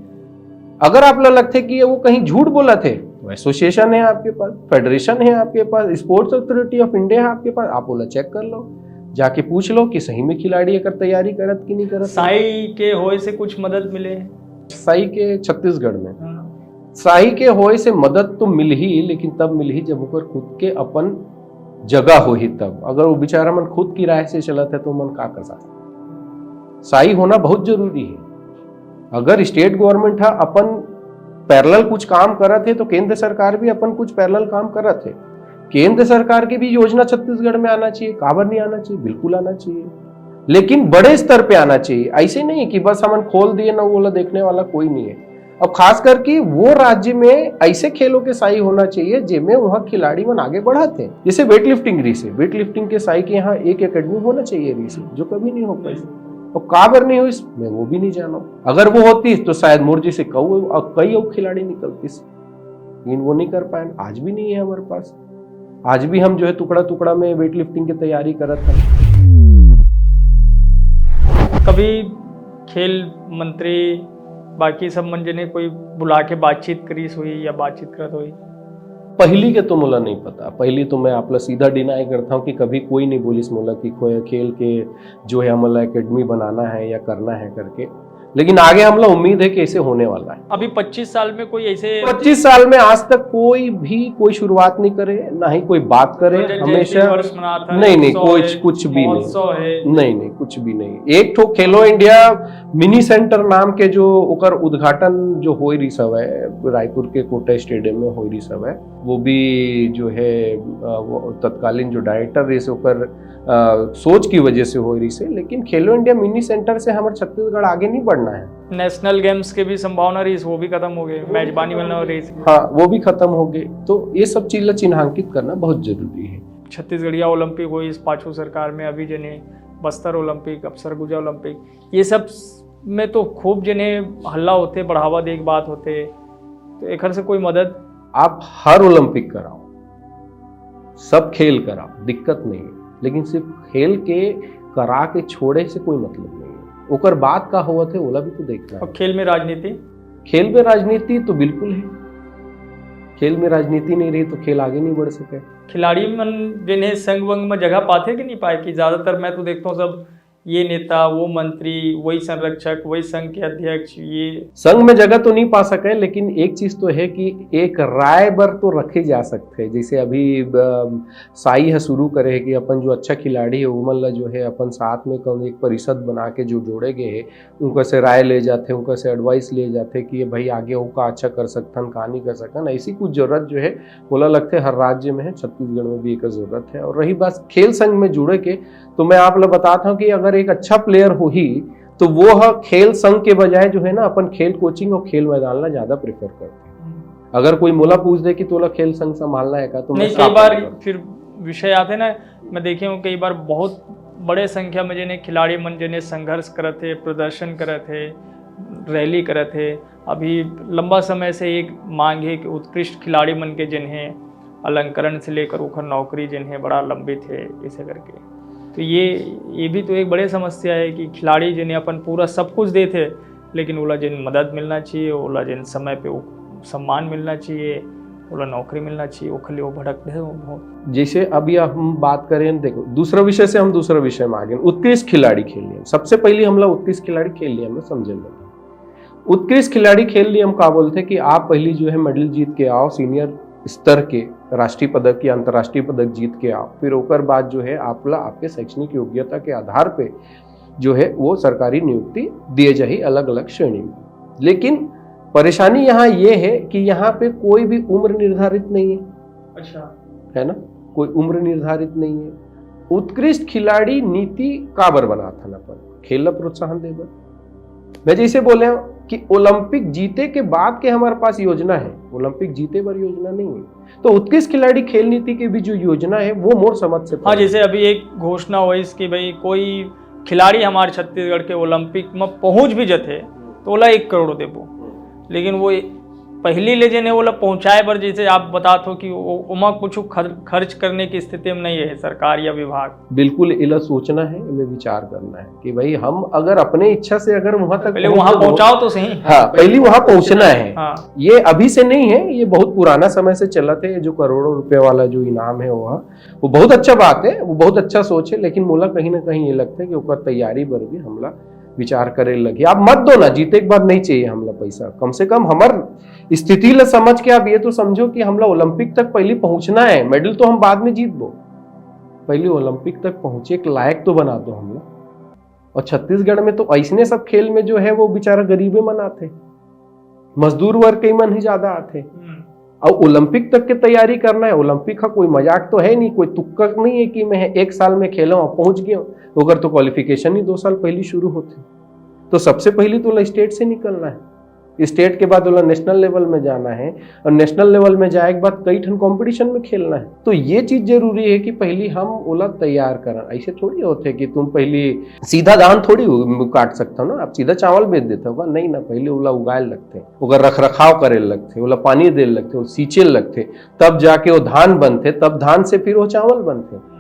अगर आप ला लगथे कि वो कहीं झूठ बोलत है, तो एसोसिएशन है आपके पास, फेडरेशन है आपके पास, स्पोर्ट्स अथॉरिटी ऑफ इंडिया है आपके पास, आप ओला चेक कर लो, जाके पूछ लो कि सही में खिलाड़ी एकर तैयारी करत कि नहीं करत। साई के होए से कुछ मदद मिले? साई के छत्तीसगढ़ में हाँ। साई के होए से मदद तो मिलही, लेकिन तब मिलही जब ओकर खुद के अपन जगह होही तब। अगर वो बेचारा मन खुद किराए से चलत है तो मन का कर सकता? साई होना बहुत जरूरी है। अगर स्टेट गवर्नमेंट हा अपन पैरेलल कुछ काम करत है तो केंद्र सरकार भी अपन कुछ पैरेलल काम करत है। केंद्र सरकार की भी योजना छत्तीसगढ़ में आना चाहिए, काबर नहीं आना चाहिए? बिल्कुल आना चाहिए। लेकिन बड़े स्तर पे आना चाहिए। ऐसे नहीं कि बस हमन खोल दिए ना, वो वाला देखने वाला कोई नहीं है। अब खास करके वो राज्य में ऐसे खेलों के साई होना चाहिए, जेमे वहाँ खिलाड़ी मन आगे बढ़त हे। जैसे वेट लिफ्टिंग रहिस हे, वेट लिफ्टिंग के साई के यहाँ एक एकेडमी होना चाहिए रहिस हे, जो कभी नहीं हो पाई। और काबर नहीं हो, इसमें वो भी नहीं जानो। अगर वो होती तो शायद मोर जैसे कऊ, कई अउ खिलाड़ी निकलतीस, लेकिन वो नहीं कर पाए। आज भी नहीं है हमारे पास। आज भी हम जो है टुकड़ा टुकड़ा में वेट लिफ्टिंग की तैयारी करत हैं। कभी खेल मंत्री, बाकी सब मन जने कोई बुला के बातचीत करीस होही या बातचीत करत होही? पहली के तो मोला नहीं पता। पहली तो मैं आप ला सीधा डिनाई करता हूँ कि कभी कोई नहीं बोलिस मोला कि कोई खेल के जो है हमला एकेडमी बनाना है या करना है करके। लेकिन आगे हमला उम्मीद है कि ऐसे होने वाला है। अभी पच्चीस साल में कोई ऐसे पच्चीस साल में आज तक कोई भी कोई शुरुआत नहीं करे, ना ही कोई बात करे। रजत जयंती हमेशा वर्ष मनात हे, नहीं, नहीं, उत्सव कोई, हे, कुछ भी नहीं। महोत्सव हे। नहीं, नहीं, कुछ भी नहीं। एक ठो खेलो इंडिया मिनी सेंटर नाम के जो ओकर उद्घाटन जो होई रहिस हवय रायपुर के कोटा स्टेडियम में होई रहिस हवय, वो भी जो है अ, वो तत्कालीन जो डायरेक्टर रहिस हे ओकर अ, सोच की वजह से होई रहिस हे। लेकिन खेलो इंडिया मिनी सेंटर से हमर छत्तीसगढ़ आगे नहीं बढ़ना है। नेशनल गेम्स के भी संभावना रहिस, वो भी खत्म हो गए, मेजबानी वाला रहिस। हाँ, वो भी खत्म हो गए। तो ये सब चीज ला चिन्हांकित करना बहुत जरूरी है। छत्तीसगढ़िया ओलंपिक होइस, पाछू सरकार में अभी जने बस्तर ओलंपिक, अब सरगुजा ओलंपिक, ये सब में तो खूब जने हल्ला होथे, बढ़ावा दे के बात होथे, तो एकर से कोई मदद? आप हर ओलंपिक कराओ, सब खेल कराओ, दिक्कत नहीं है, लेकिन सिर्फ खेल के करा के छोड़े से कोई मतलब नहीं है। ओकर बाद का होवत हे, ओला भी तो देखना और है। खेल में राजनीति? खेल में राजनीति तो बिल्कुल है। खेल में राजनीति नहीं रही तो खेल आगे नहीं बढ़ सके। खिलाड़ी मन जने संघ वंग में जगह पाथे कि नहीं पाए? कि ज्यादातर मैं तो देखता हूँ सब ये नेता, वो मंत्री, वही संरक्षक, वही संघ के अध्यक्ष, ये संघ में जगह तो नहीं पा सके, लेकिन एक चीज तो है कि एक राय बर तो रखे जा सकते हैं। जैसे अभी अम, साई ह शुरू करे है कि अपन जो अच्छा खिलाड़ी है, ओमन ला जो है अपन साथ में कौन एक परिषद बना के जो जोड़े गए है, उनका से राय ले जाते, उनका से एडवाइस ले जाते कि ये भाई आगे हो का अच्छा कर सकथन, का नहीं कर सकथन। ऐसी कुछ जरूरत जो है मोला लगते हर राज्य में है, छत्तीसगढ़ में भी एक जरूरत है। और रही बात खेल संघ में जुड़े के, तो मैं आप ला बताता हूँ कि अगर एक अच्छा प्लेयर होही तो वो ह खेल संघ के बजाय जो है ना अपन खेल कोचिंग और खेल मैदान ला ज्यादा प्रेफर करते हैं। अगर कोई मोला पूछ दे कि तोला खेल संघ संभालना है का, तो मैं नहीं, साफ कई बार बोलूंगा। फिर विषय आते ना, मैं देखे हूँ कई बार बहुत बड़े संख्या में जने खिलाड़ी मन जने संघर्ष करत हे, प्रदर्शन करत हे, रैली करत हे। अभी लंबा समय से एक मांग है कि उत्कृष्ट खिलाड़ी मन के जिन्हें अलंकरण से लेकर ओखर नौकरी जिन्हें बड़ा लंबित है, इसे करके। तो ये ये भी तो एक बड़े समस्या है कि खिलाड़ी जिन्हें अपन पूरा सब कुछ देते, लेकिन ओला जिन मदद मिलना चाहिए, ओला जिन समय पे वो सम्मान मिलना चाहिए, ओला नौकरी मिलना चाहिए, ओखर लिए वो भटकते हैं वो बहुत। जैसे अभी हम बात करें, देखो, दूसरा विषय से हम दूसरा विषय में आ गए। उत्कृष्ट खिलाड़ी खेल नियम, सबसे पहले हमला उत्कृष्ट खिलाड़ी खेल नियम में समझे लगे। उत्कृष्ट खिलाड़ी खेल नियम का बोलते कि आप पहली जो है मेडल जीत के आओ, सीनियर स्तर के राष्ट्रीय पदक या अंतर्राष्ट्रीय पदक जीत के आओ, फिर ओकर बाद जो है आपला आपके शैक्षणिक योग्यता के आधार पे जो है वो सरकारी नियुक्ति दिए जाही अलग अलग श्रेणी में। लेकिन परेशानी यहाँ ये है कि यहाँ पे कोई भी उम्र निर्धारित नहीं है, अच्छा, है ना? कोई उम्र निर्धारित नहीं है। उत्कृष्ट खिलाड़ी नीति काबर बनाथन अपन? खेल ला प्रोत्साहन देबर। मैं जैसे बोले हूँ कि ओलंपिक जीते के बाद के हमारे पास योजना है, ओलंपिक जीते बर योजना नहीं है। तो उत्कृष्ट खिलाड़ी खेल नीति के भी जो योजना है वो मोर समझ से हाँ, परे। जैसे अभी एक घोषणा हुई कि भाई कोई खिलाड़ी हमारे छत्तीसगढ़ के ओलंपिक में पहुंच भी जथे तो ओला एक करोड़ देबो, लेकिन वो पहली ले जेने ओला पहुंचाए बर, जैसे आप बतात हो कि ओ- ओमा कुछ खर, खर्च करने की स्थिति में नहीं है सरकार या विभाग। बिल्कुल, इला सोचना है, इमे विचार करना है कि भाई हम अगर अपने इच्छा से अगर वहां तक पहले पहुंच वहां सको, पहुंचाओ तो सही। हाँ, पहली वहां पहुंचना है। हाँ, ये अभी से नहीं है, ये बहुत पुराना समय से चलत है। ये जो करोड़ों रुपए वाला जो इनाम है वो, वो बहुत अच्छा बात है, वो बहुत अच्छा सोच है, लेकिन मोला कहीं ना कहीं ये लगता है कि ओकर तैयारी बर भी हमला विचार करे लगी। आप मत दो ना, जीते के बाद नहीं चाहिए हमला पैसा, कम से कम हमर स्थिति ला समझ के आप ये तो समझो कि हमला ओलंपिक तक पहली पहुंचना है, मेडल तो हम बाद में जीतबो, पहले ओलंपिक तक पहुंचे के लायक तो बना दो हमला। और छत्तीसगढ़ में तो ऐसने सब खेल में जो है वो बेचारा गरीबे मन आथे, मजदूर वर्ग के मन ही ज्यादा आथे। हम्म। अब ओलंपिक तक के तैयारी करना है। ओलंपिक का कोई मजाक तो है नहीं, कोई तुक्का नहीं है कि मैं एक साल में खेला हूँ, पहुंच गया हूँ। ओकर तो क्वालिफिकेशन ही दो साल पहले शुरू होथे। तो सबसे पहले तो ओला स्टेट से निकलना है, स्टेट के बाद ओला नेशनल लेवल में जाना है, और नेशनल लेवल में जाए के बाद कई ठन कंपटीशन में खेलना है। तो ये चीज जरूरी है कि पहली हम ओला तैयार करन। ऐसे थोड़ी होथे कि तुम पहली सीधा धान थोड़ी उ-, काट सकते हो ना, आप सीधा चावल बेच देते हो का? नहीं ना, पहले ओला उगाए लगथे, ओकर रख रखाव करे लगथे, ओला पानी दे लगथे, ओला सींचे लगथे, तब जाके वो धान बनथे, तब धान से फिर वो चावल बनथे।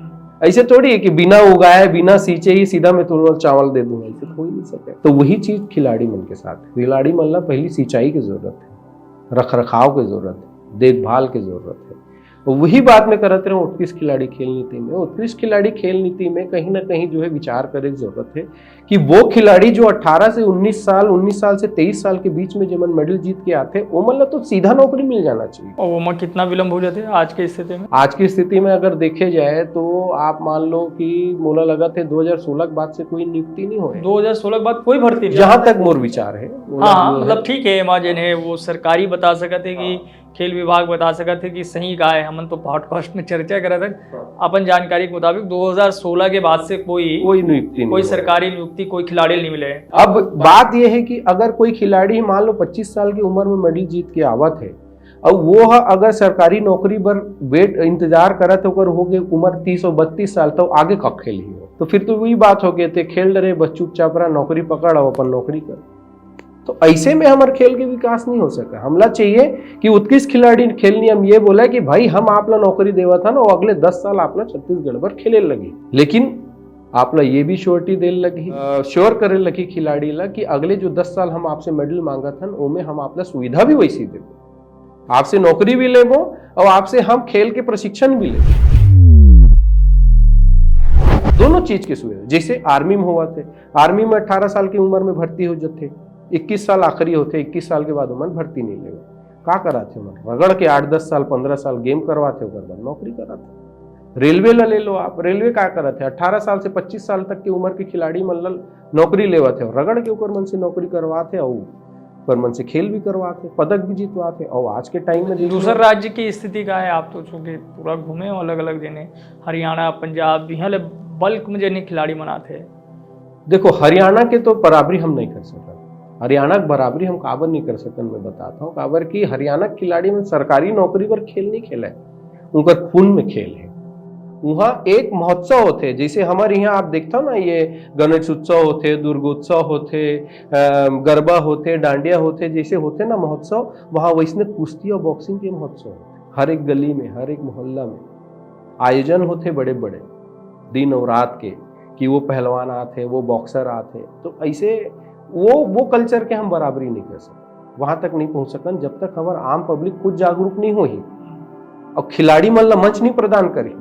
ऐसे थोड़ी है कि बिना उगाए, बिना सींचे ही सीधा मैं तुरंत चावल दे दूंगा, ऐसे तो हो ही नहीं सके। तो वही चीज खिलाड़ी मन के साथ है। खिलाड़ी मन ला पहली सिंचाई की जरूरत है, रख रखाव की जरूरत है, देखभाल की जरूरत है। और वही बात मैं करत रहूं उत्कृष्ट खिलाड़ी खेल नीति में। उत्कृष्ट खिलाड़ी खेल नीति में कहीं ना कहीं जो है विचार करे की जरूरत है कि वो खिलाड़ी जो अठारह से उन्नीस साल, उन्नीस साल से तेईस साल के बीच में जेमन मेडल जीत के आथे, ओमन ला तो सीधा नौकरी मिल जाना चाहिए। और ओमा कितना विलंब हो जाथे आज के स्थिति में? आज की स्थिति में अगर देखे जाए तो आप मान लो कि मोला लगथे दो हज़ार सोलह के बाद से कोई नियुक्ति नहीं होए। दो हज़ार सोलह के बाद कोई भर्ती नहीं? जहां तक मोर विचार है, मोला हाँ हाँ, जो है मतलब ठीक है, एमा जेन है वो सरकारी बता सकत है कि खेल विभाग बता सकत है कि सही का है। हमन तो पॉडकास्ट में चर्चा करत हन, अपन जानकारी के मुताबिक दो हज़ार सोलह के बाद से कोई कोई नियुक्ति नहीं कोई होए। सरकारी नियुक्ति कोई खिलाड़ी नहीं मिले। अब बात यह है कि अगर कोई खिलाड़ी मान लो पच्चीस साल की उम्र में मेडल जीत के आवत है, अब वो ह अगर सरकारी नौकरी बर वेट इंतजार करत है, ओकर हो गए उम्र तीस और बत्तीस साल, तो आगे कब खेलही हो? तो फिर तो वही बात हो गए थे, खेल डरे बस चुपचाप रहा, नौकरी पकड़ और अपन नौकरी कर। तो ऐसे में हमर खेल के विकास नहीं हो सका। हमला चाहिए कि उत्कृष्ट खिलाड़ी खेल नियम ये बोला कि भाई हम आप ला नौकरी देवत हन और अगले दस साल आप ला छत्तीसगढ़ बर खेले लगी, लेकिन आप ला ये भी श्योरिटी दे लगी, श्योर करे लगी खिलाड़ी ला कि अगले जो दस साल हम आपसे मेडल मांगत हन, ओमे हम आप ला सुविधा भी वैसी देबो, आपसे नौकरी भी लेबो और आपसे हम खेल के प्रशिक्षण भी लेबो। दोनों चीज के सुविधा, जैसे आर्मी में होवत है, आर्मी में अठारह साल की उम्र में भर्ती हो जाथे, इक्कीस साल आखिरी होथे, इक्कीस साल के बाद ओमन भर्ती नहीं लेवे। का कराथे ओमन? रगड़ के आठ दस साल, पन्द्रह साल गेम करवाथे, ओकर बाद नौकरी कराथे। रेलवे ला ले लो आप, रेलवे का कराथे? अठारह साल से पच्चीस साल तक की उम्र के खिलाड़ी मन ला नौकरी लेवाथे, रगड़ के ओकर मन से नौकरी करवाथे, और ओकर मन से खेल भी करवाथे, पदक भी जितवाथे। और आज के टाइम में देख लो, दूसर राज्य की स्थिति का है, आप तो चूंकि पूरा घूमे हो अलग अलग जने, हरियाणा, पंजाब, यहाँ ले बल्क में जने खिलाड़ी मन आथे। देखो, हरियाणा के तो बराबरी हम नहीं कर सकन। हरियाणा के बराबरी हम काबर नहीं कर सकन, मैं बताता हूँ। काबर कि हरियाणा के खिलाड़ी मन सरकारी नौकरी बर खेल नहीं खेले, उनकर खून में खेल है। वहाँ एक महोत्सव होथे, जैसे हमारे यहाँ आप देखता ना, ये गणेश उत्सव होथे, दुर्गोत्सव होथे, अ, गरबा होथे, डांडिया होथे, जैसे होथे ना महोत्सव, वहाँ वैसने कुश्ती और बॉक्सिंग के महोत्सव होथे। हर एक गली में, हर एक मोहल्ला में आयोजन होथे बड़े बड़े दिन और रात के, कि वो पहलवान आथे, वो बॉक्सर आथे। तो ऐसे वो वो कल्चर के हम बराबरी नहीं कर सकते, वहां तक नहीं पहुंच सकन जब तक हमार आम पब्लिक खुद जागरूक नहीं होही और खिलाड़ी मन ला मंच नहीं प्रदान करही।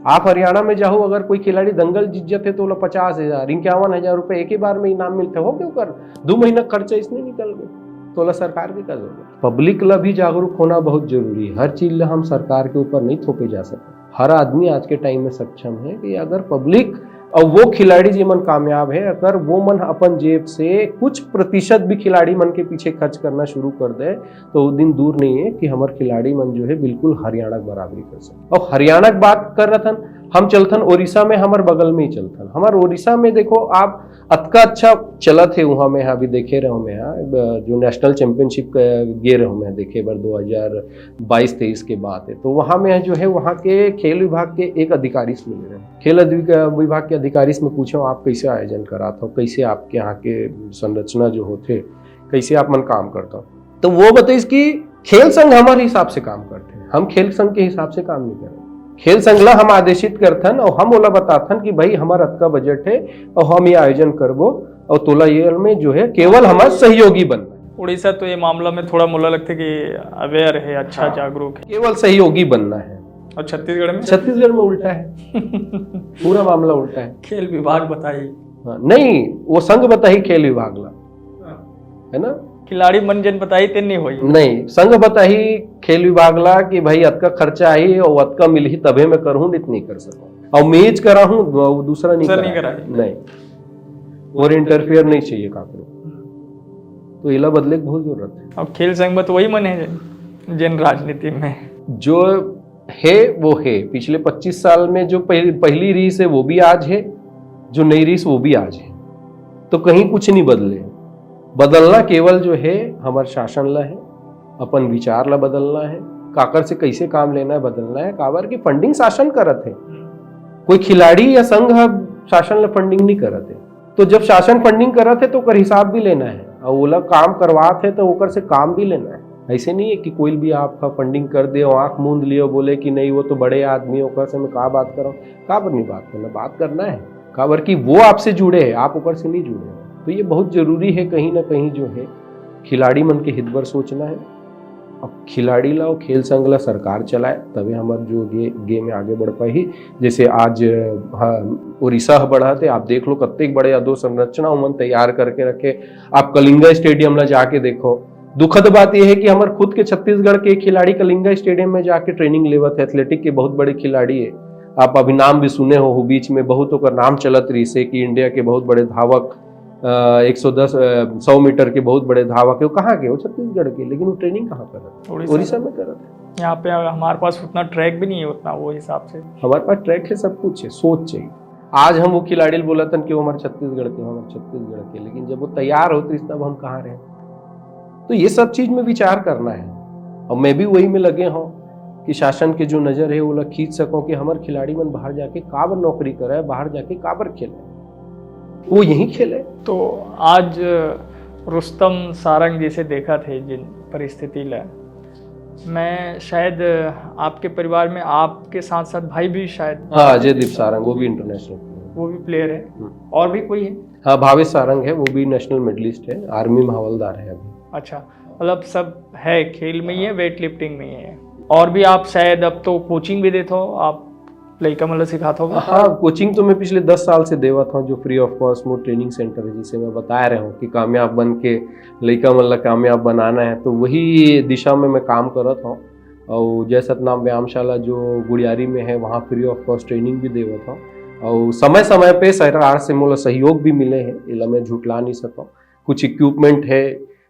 आप हरियाणा में जाओ, अगर कोई खिलाड़ी दंगल जीत जाथे तो ओला पचास हजार, इक्यावन हजार रुपए एक ही बार में इनाम मिलथे, हो गए ओकर दो महीना खर्चा इसने निकल गए, तो ओला सरकार के का जरूरत? पब्लिक ला भी जागरूक होना बहुत जरूरी है। हर चीज ला हम सरकार के ऊपर नहीं थोपे जा सकते। हर आदमी आज के टाइम में सक्षम है कि अगर पब्लिक और वो खिलाड़ी जेमन कामयाब है, अगर वो मन अपन जेब से कुछ प्रतिशत भी खिलाड़ी मन के पीछे खर्च करना शुरू कर दे, तो वो दिन दूर नहीं है कि हमारे खिलाड़ी मन जो है बिल्कुल हरियाणा के बराबरी कर सके। और हरियाणा की बात कर रहा था, हम चलथन ओडिशा में, हमारे बगल में ही चलथन। हमारे ओडिशा में देखो आप, अतका अच्छा चलत है वहाँ में, अभी देखे रहे मैं, जो नेशनल चैंपियनशिप गे रहे मैं देखे बर दो हज़ार बाईस तेईस के बात है। तो वहाँ में जो है, वहाँ के खेल विभाग के एक अधिकारी से मिले रहे। खेल अधिक-, विभाग के अधिकारी से मैं पूछा, आप कैसे आयोजन करात हो, कैसे आपके यहाँ के संरचना जो होथे, कैसे आप मन काम करता हो? तो वो बताइस कि खेल संघ हमारे हिसाब से काम करते हैं, हम खेल संघ के हिसाब से काम नहीं करते। खेल संघ ला हम आदेशित करथन और हम ओला बताथन कि भाई, हमार अतका बजट है और हम ये आयोजन करबो और तोला ये में जो है केवल हमार सहयोगी बनना है। उड़ीसा तो ये मामला में थोड़ा मोला लगथे कि अवेयर है, अच्छा हाँ। जागरूक है। केवल सहयोगी बनना है। और छत्तीसगढ़ में? छत्तीसगढ़ में उल्टा है, पूरा मामला उल्टा है। खेल विभाग बताही। हाँ, नहीं, वो संघ बताही खेल विभाग ला, है ना? खिलाड़ी मन जेन बताही तेन नहीं होई। नहीं, संघ बताही खेल विभाग ला कि भाई, अतका खर्चा आई और अतका मिलही तभे मैं करहूँ, नहीं तो नहीं कर सकूँ। और मैं ये कराहूँ, वो दूसरा नहीं दूसरा नहीं कराए। कराए। नहीं, और इंटरफेयर नहीं चाहिए काकरो। तो एला बदले के बहुत जरूरत है। अब खेल संघ में तो वही मन है। जेन राजनीति में जो हे वो हे। पिछले पच्चीस साल में जो पहली पहली रीस हे वो भी आज हे, जो नई रीस वो भी आज हे। तो कहीं कुछ नहीं बदले। बदलना केवल जो हे हमर शासन ला हे, अपन विचार ला बदलना हे, काकर से कैसे काम लेना हे बदलना हे। काबर कि फंडिंग शासन करत हे, कोई खिलाड़ी या संघ ह शासन ला फंडिंग नहीं करत हे। तो जब शासन फंडिंग करत हे तो ओकर हिसाब भी लेना हे, और ओला काम करवात हे तो ओकर से काम भी लेना हे। ऐसे नहीं है कि कोई भी आपका फंडिंग कर दे और आंख मूंद लियो, बोले कि नहीं वो तो बड़े आदमी, ओकर से मैं का बात करूं। काबर नहीं बात करना, बात करना है। काबर कि वो आपसे जुड़े हैं, आप ओकर से नहीं जुड़े हैं। तो ये बहुत जरूरी है, कहीं ना कहीं जो है खिलाड़ी मन के हित बर सोचना है। अब खिलाड़ी ला और खेल संघ ला सरकार चलाए, तबे हमर जो गे, गेम आगे बढ़ पाही। जैसे आज हाँ, उड़ीसा ह बढ़त हे, आप देख लो कत्तेक बड़े अधोसंरचना उमन तैयार करके रखे। आप कलिंगा स्टेडियम ला जाके देखो। दुखद बात यह है कि हमर खुद के छत्तीसगढ़ के खिलाड़ी कलिंगा स्टेडियम में जाके ट्रेनिंग लेवत है, एथलेटिक के बहुत बड़े खिलाड़ी है। आप अभी नाम भी सुने हो, हो बीच में बहुत ओकर नाम चलत रहिसे कि इंडिया के बहुत बड़े धावक, एक सौ दस सौ मीटर के बहुत बड़े धावक है। वो कहाँ के? वो छत्तीसगढ़ के, लेकिन वो ट्रेनिंग कहाँ करत? उड़ीसा में करत है। यहाँ पे हमारे पास उतना ट्रैक भी नहीं है उतना, वो हिसाब से। हमारे पास ट्रैक है, सब कुछ है, सोच चाहिए। आज हम वो खिलाड़ी बोलत हन कि वो हमारे छत्तीसगढ़ के, हमारे छत्तीसगढ़ के, लेकिन जब वो तैयार होत रहिस तब हम कहाँ रहे? तो ये सब चीज में विचार करना है। और मैं भी वही में लगे हूँ कि शासन के जो नजर है वो ला खींच सकूं कि हमारे खिलाड़ी मन बाहर जाके काबर नौकरी करे, बाहर जाके काबर खेले, वो यहीं खेले। तो आज रुस्तम सारंग जैसे देखा थे जिन परिस्थिति ला, मैं शायद आपके परिवार में आपके साथ साथ भाई भी शायद हाँ, अजयदीप सारंग, वो भी इंटरनेशनल। वो भी प्लेयर है। हम्म। और भी कोई है? हाँ, भावेश सारंग है, वो भी नेशनल मेडलिस्ट है, आर्मी में हवलदार है अभी। अच्छा, मतलब सब है, खेल में ही है, वेट लिफ्टिंग में ही है। और भी आप शायद अब तो कोचिंग भी देते हो, आप लइका मन ला सिखात हो? हाँ, कोचिंग तो मैं पिछले दस साल से देवत हूँ, जो free of cost more training centre है, जिसे मैं बताए रहे हूँ कि कामयाब बन के लइका मन ला कामयाब बनाना है, तो वही दिशा में मैं काम करत हूँ। और जय सतनाम व्यायामशाला जो गुड़ियारी में है, वहाँ फ्री ऑफ कॉस्ट ट्रेनिंग भी देवत हूँ। और समय समय पे सरकार से मोला सहयोग भी मिले है, एला मैं झुटला नहीं सकूँ। कुछ इक्विपमेंट है,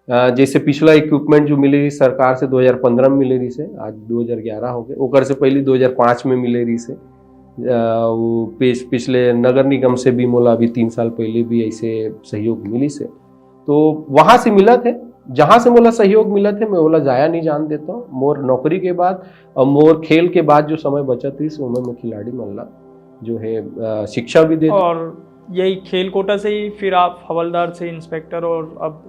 अ, जैसे पिछला इक्विपमेंट जो मिले रहिस सरकार से दो हज़ार पन्द्रह में मिले रहिस हे, आज दो हज़ार ग्यारह हो गए, ओकर से पहले दो हज़ार पाँच में मिले रहिस हे। अ, वो पिछ-, पिछले नगर निगम से भी मोला अभी तीन साल पहले भी ऐसे सहयोग मिलिस हे। तो वहाँ से मिलत हे, जहाँ से मोला सहयोग मिलत हे, मैं ओला जाया नहीं जान देता हूँ। मोर नौकरी के बाद और मोर खेल के बाद जो समय बचत रहिस, ओमे मैं खिलाड़ी मन ला जो है, अ, शिक्षा भी देता हूँ। और यही खेल कोटा से ही फिर आप हवलदार से इंस्पेक्टर और अब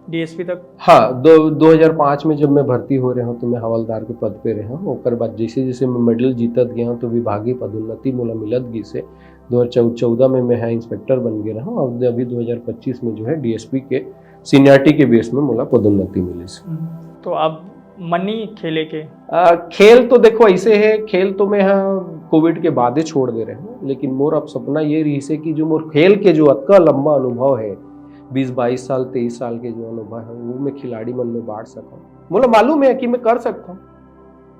डीएसपी तक? हाँ, दो, दो हज़ार पाँच में जब मैं भर्ती हो रहे हूँ तो मैं हवलदार के पद पे रहे हूँ। ओकर बाद जैसे जैसे मैं मेडल जीतत गया हूँ तो विभागीय पदोन्नति मोला मिलत गिस हे। दो हज़ार चौदह में मैं यहाँ इंस्पेक्टर बन गए रहा हूँ और अभी दो हज़ार पच्चीस में जो है डीएसपी के सीनियरिटी के बेस में मोला पदोन्नति मिलिस। तो अब मन नहीं खेले के? आ, खेल तो देखो ऐसे है, खेल तो मैं यहाँ कोविड के बादे छोड़ दे रहे हूँ, लेकिन मोर अब सपना ये रहिस हे कि जो मोर खेल के जो अतका लंबा अनुभव है, बीस बाईस साल, तेईस साल के जो अनुभव है, वो मैं खिलाड़ी मन में बांट सकूँ। मोला मालूम है कि मैं कर सकता हूँ।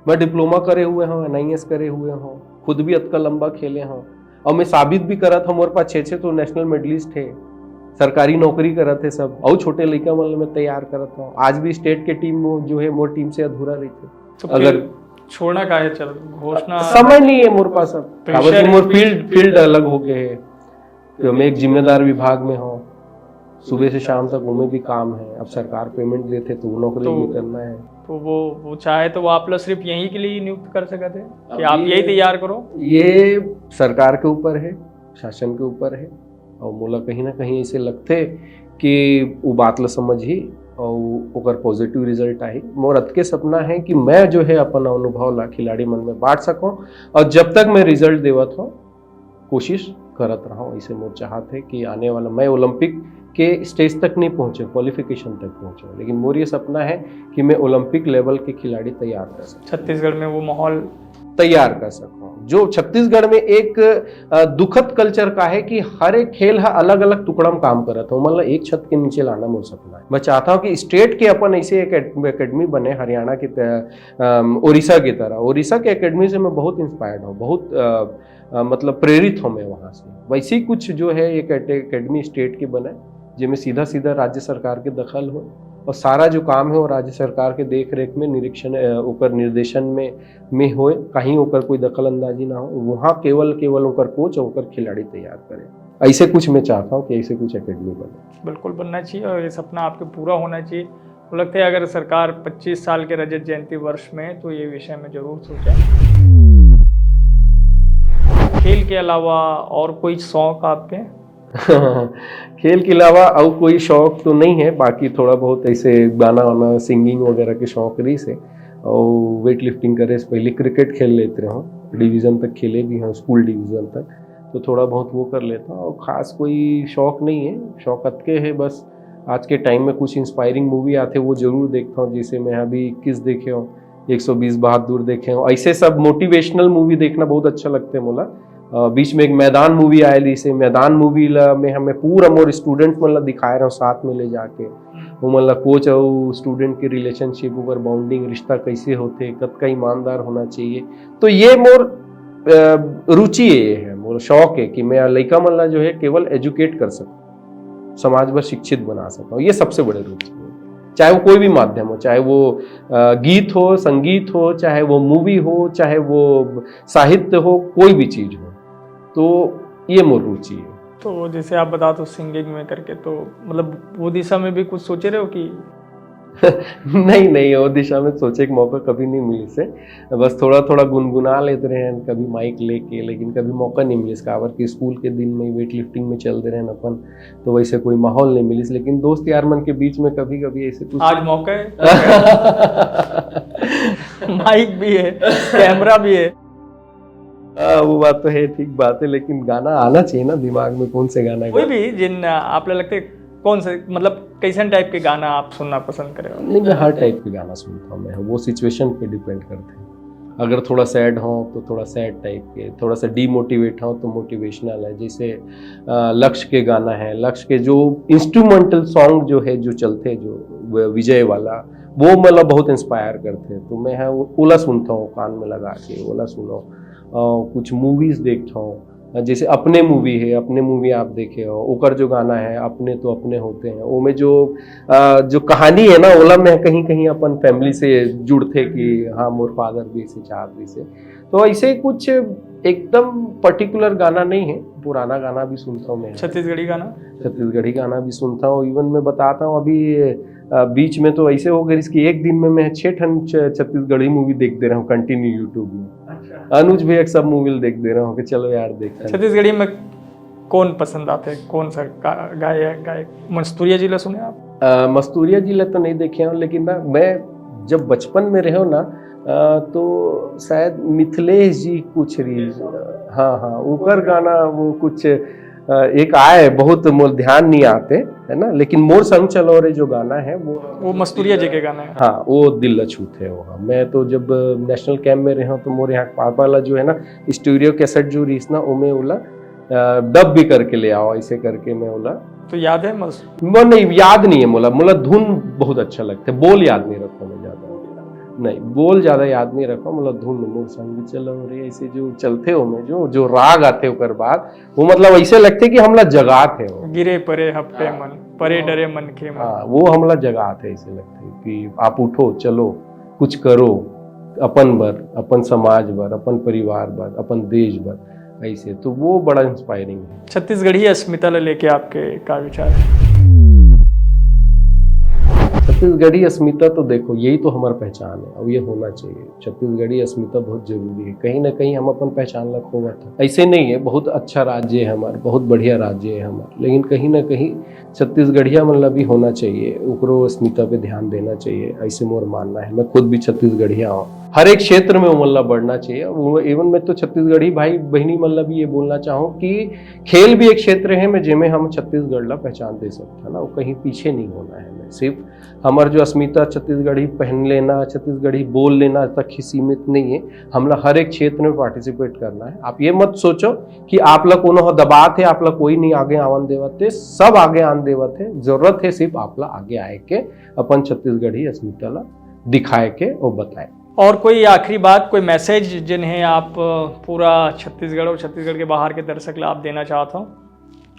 मैं डिप्लोमा करे हुए हूँ, एनआईएस करे हुए हूँ, खुद भी अतका लंबा खेले हूँ और मैं साबित भी करत हूँ, मोर पास छः छः तो नेशनल मेडलिस्ट है, सरकारी नौकरी करत है सब, और छोटे लइका मन ला मैं तैयार करत हूँ। आज भी स्टेट के टीम वो जो है मोर टीम से अधूरा रहिथे। तो अगर फिर छोड़ना का है, चल, घोषणा समय नहीं है मोर पास अब, प्रेशर काबर कि मोर भी फील्ड फील्ड अलग हो गए है। तो मैं एक जिम्मेदार विभाग में हूँ, सुबह से शाम तक उमें भी काम है। अब सरकार पेमेंट देथे तो वो नौकरी तो भी करना है। तो वो वो चाहे तो वो आप लोग सिर्फ यहीं के लिए नियुक्त कर सकते हैं कि आप अभी यही तैयार करो। ये सरकार के ऊपर है, शासन के ऊपर है, और मोला कहीं ना कहीं ऐसे लगथे कि वो बात ला समझही और ओकर पॉजिटिव रिजल्ट आही। मोर अतके सपना है कि मैं जो है अपन अनुभव ला खिलाड़ी मन में बांट सकूं, और जब तक मैं रिजल्ट देवत हूँ कोशिश करत रहूं। ऐसे मोर चाहत है कि आने वाला मैं ओलंपिक के स्टेज तक नहीं पहुंचे, क्वालिफिकेशन तक पहुंचे, लेकिन मोर ये सपना है कि मैं ओलंपिक लेवल के खिलाड़ी तैयार कर सकूं। छत्तीसगढ़ में वो माहौल तैयार कर सकूं। जो छत्तीसगढ़ में एक अ, दुखद कल्चर का है कि हर एक खेल हा अलग-अलग टुकड़ा में काम करत हे, मतलब एक छत के नीचे लाना मोर सपना है। मैं चाहता हूं कि स्टेट के अपन ऐसे एक एकेड-, एकेडमी बने हरियाणा की त-, अम, ओडिशा की तरह। ओडिशा के एकेडमी से मैं बहुत इंस्पायर्ड हूं, बहुत अ, अ, मतलब प्रेरित हूं मैं वहां से। वैसे ही कुछ जो है एक एटे-, एकेडमी स्टेट के बने, जिसमें सीधा सीधा राज्य सरकार के दखल हो, और सारा जो काम है वो राज्य सरकार के देख रेख में, निरीक्षण, अ, ओकर निर्देशन में में होए, कहीं ओकर कोई दखल अंदाजी ना हो, वहाँ केवल केवल ओकर कोच और ओकर खिलाड़ी तैयार करे। ऐसे कुछ मैं चाहता हूँ कि ऐसे कुछ एकेडमी बने। बिल्कुल बनना चाहिए और ये सपना आपके पूरा होना चाहिए। तो लगता है अगर सरकार पच्चीस साल के रजत जयंती वर्ष में है, तो ये विषय में जरूर सोचें। खेल के अलावा और कोई शौक आपके? खेल के अलावा और कोई शौक तो नहीं है, बाकी थोड़ा बहुत ऐसे गाना वाना, सिंगिंग वगैरह के शौक रहिस हे। और वेट लिफ्टिंग करे से पहले क्रिकेट खेल लेते रहो, डिवीजन तक खेले भी हैं, स्कूल डिवीजन तक, तो थोड़ा बहुत वो कर लेता हूँ। और खास कोई शौक नहीं है, शौक अतके है बस आज के टाइम में कुछ इंस्पायरिंग मूवी आते वो जरूर देखता हूँ। जैसे मैं अभी इक्कीस देखे हूँ, एक सौ बीस बहादुर देखे हूँ, ऐसे सब मोटिवेशनल मूवी देखना बहुत अच्छा लगता है मोला। अ, बीच में एक मैदान मूवी आयल, इसे मैदान मूवी ला में हमें पूरा मोर स्टूडेंट मन ला दिखाए रहो साथ में ले जाके, वो मन ला कोच और स्टूडेंट के रिलेशनशिप, ओकर बॉन्डिंग, रिश्ता कैसे होते, कतका ईमानदार होना चाहिए। तो ये मोर अ, रुचि ये है, मोर शौक है कि मैं लइका मन ला जो है केवल एजुकेट कर सकूँ, समाज बर शिक्षित बना सकूँ। ये सबसे बड़े रुचि है, चाहे वो कोई भी माध्यम हो, चाहे वो अ, गीत हो, संगीत हो, चाहे वो मूवी हो, चाहे वो साहित्य हो, कोई भी चीज हो, तो ये मोर रुचि है। तो जैसे आप बता दो सिंगिंग में करके, तो मतलब वो दिशा में भी कुछ सोचे रहे हो कि? नहीं, नहीं, वो दिशा में सोचे के मौका कभी नहीं मिलिस हे। बस थोड़ा थोड़ा गुनगुना लेते रहे हैं कभी माइक लेके, लेकिन कभी मौका नहीं मिलिस हे। काबर कि स्कूल के दिन में वेट लिफ्टिंग में चल दे रहे हैं अपन, तो वैसे कोई माहौल नहीं मिलिस हे। लेकिन दोस्त यार मन के बीच में कभी कभी ऐसे कुछ आज मौका है। माइक भी है, कैमरा भी है। हाँ, वो बात तो है, ठीक बात है, लेकिन गाना आना चाहिए ना दिमाग में, कौन से गाना कोई भी जिन आपला लगते कौन से, मतलब कैसन टाइप के गाना आप सुनना पसंद करे हो? नहीं, मैं हर टाइप के गाना सुनता हूँ। मैं वो सिचुएशन पे डिपेंड करते हैं। अगर थोड़ा सैड हो तो थोड़ा सैड टाइप के, थोड़ा सा डीमोटिवेट हो तो मोटिवेशनल है। जैसे अ, लक्ष्य के गाना है, लक्ष्य के जो इंस्ट्रूमेंटल सॉन्ग जो है, जो चलते हैं, जो व- विजय वाला, वो मतलब बहुत इंस्पायर करते हैं। तो मैं है वो ओला सुनता हूँ कान में लगा के, ओला सुनो। अ, कुछ मूवीज देखता हूँ, जैसे अपने मूवी है, अपने मूवी आप देखे हो, ओकर जो गाना है अपने तो अपने होते हैं, ओमे जो अ, जो कहानी है ना, ओला मैं कहीं कहीं अपन फैमिली से जुड़ते कि हाँ, मोर फादर भी इसे चाहत रहिसे। तो ऐसे कुछ एकदम पर्टिकुलर गाना नहीं है, पुराना गाना भी सुनता हूँ मैं। छत्तीसगढ़ी गाना? छत्तीसगढ़ी गाना भी सुनता हूँ। इवन मैं बताता हूँ, अभी अ, बीच में तो ऐसे हो गई कि एक दिन में मैं छः ठन छ- छत्तीसगढ़ी मूवी देख दे रहा हूँ कंटिन्यू यूट्यूब में। अनुज भैया के सब मूवी देख दे रहा हूँ कि चलो यार देखते हैं। छत्तीसगढ़ी में कौन पसंद आते हैं, कौन सा गा-, गायक, गायक? मस्तूरिया जी ला सुने आप? अ, मस्तूरिया जी ला तो नहीं देखे हूँ, लेकिन ना, मैं जब बचपन में रहे ना, अ, तो शायद मिथिलेश जी कुछ रही, हाँ हाँ, ओकर गाना वो कुछ अ, एक आए, बहुत मोर ध्यान नहीं आते, है ना, लेकिन मोर संग चलो रे जो गाना है वो वो मस्तूरिया जी के गाना है। हाँ, वो दिल ला छूते हो। हाँ, मैं तो जब नेशनल कैंप में रहे हूँ तो मोर यहाँ पापा ला जो है ना, स्टूडियो कैसेट जो रहीस ना, ओमे ओला डब भी करके ले आओ, ऐसे करके मैं ओला तो याद है मस- वो नहीं, याद नहीं है मोला। मोला धुन बहुत अच्छा लगता है, बोल याद नहीं रखता मैं ज्यादा। नहीं, बोल ज्यादा याद नहीं रखा, मोला धुन, मोर संग चलो रे, ऐसे जो चलते हो में जो जो राग आते ओकर बाद, वो मतलब ऐसे लगते कि हमला जगात है वो। गिरे परे हपटे मन, परे डरे मनखे मन। हाँ, वो हमला जगात है, ऐसे लगते कि आप उठो, चलो, कुछ करो, अपन बर, अपन समाज बर, अपन परिवार बर, अपन देश बर, ऐसे। तो वो बड़ा इंस्पायरिंग है। छत्तीसगढ़ी अस्मिता ला लेके आपके का विचार है? छत्तीसगढ़ी अस्मिता तो देखो, यही तो हमार पहचान है, अब ये होना चाहिए। छत्तीसगढ़ी अस्मिता बहुत जरूरी है। कहीं ना कहीं हम अपन पहचान ला खोवत है। ऐसे नहीं है, बहुत अच्छा राज्य है हमार, बहुत बढ़िया राज्य है हमार, लेकिन कहीं ना कहीं छत्तीसगढ़िया मन ला भी होना चाहिए, ओकरो अस्मिता पे ध्यान देना चाहिए, ऐसे मोर मानना है। मैं खुद भी छत्तीसगढ़िया हूँ। हर एक क्षेत्र में ओमन ला बढ़ना चाहिए। वो, इवन मैं तो छत्तीसगढ़ी भाई बहिनी मन ला भी ये बोलना चाहूँ कि खेल भी एक क्षेत्र है में जेमे हम छत्तीसगढ़ ला पहचान दे सकते हैं ना, वो कहीं पीछे नहीं होना है। मैं सिर्फ हमार जो अस्मिता छत्तीसगढ़ी पहन लेना, छत्तीसगढ़ी बोल लेना तक ही सीमित नहीं है, हमला हर एक क्षेत्र में पार्टिसिपेट करना है। आप ये मत सोचो कि आप ला कोनो ह दबात है, आप ला कोई नहीं आगे आवन देवत है, सब आगे आन देवत है। जरूरत है सिर्फ आप ला आगे आए के, अपन छत्तीसगढ़ी अस्मिता ला दिखाए के और बताए। और कोई आखिरी बात, कोई मैसेज जिन्हें आप पूरा छत्तीसगढ़ और छत्तीसगढ़ के बाहर के दर्शक ला आप देना चाहते हो?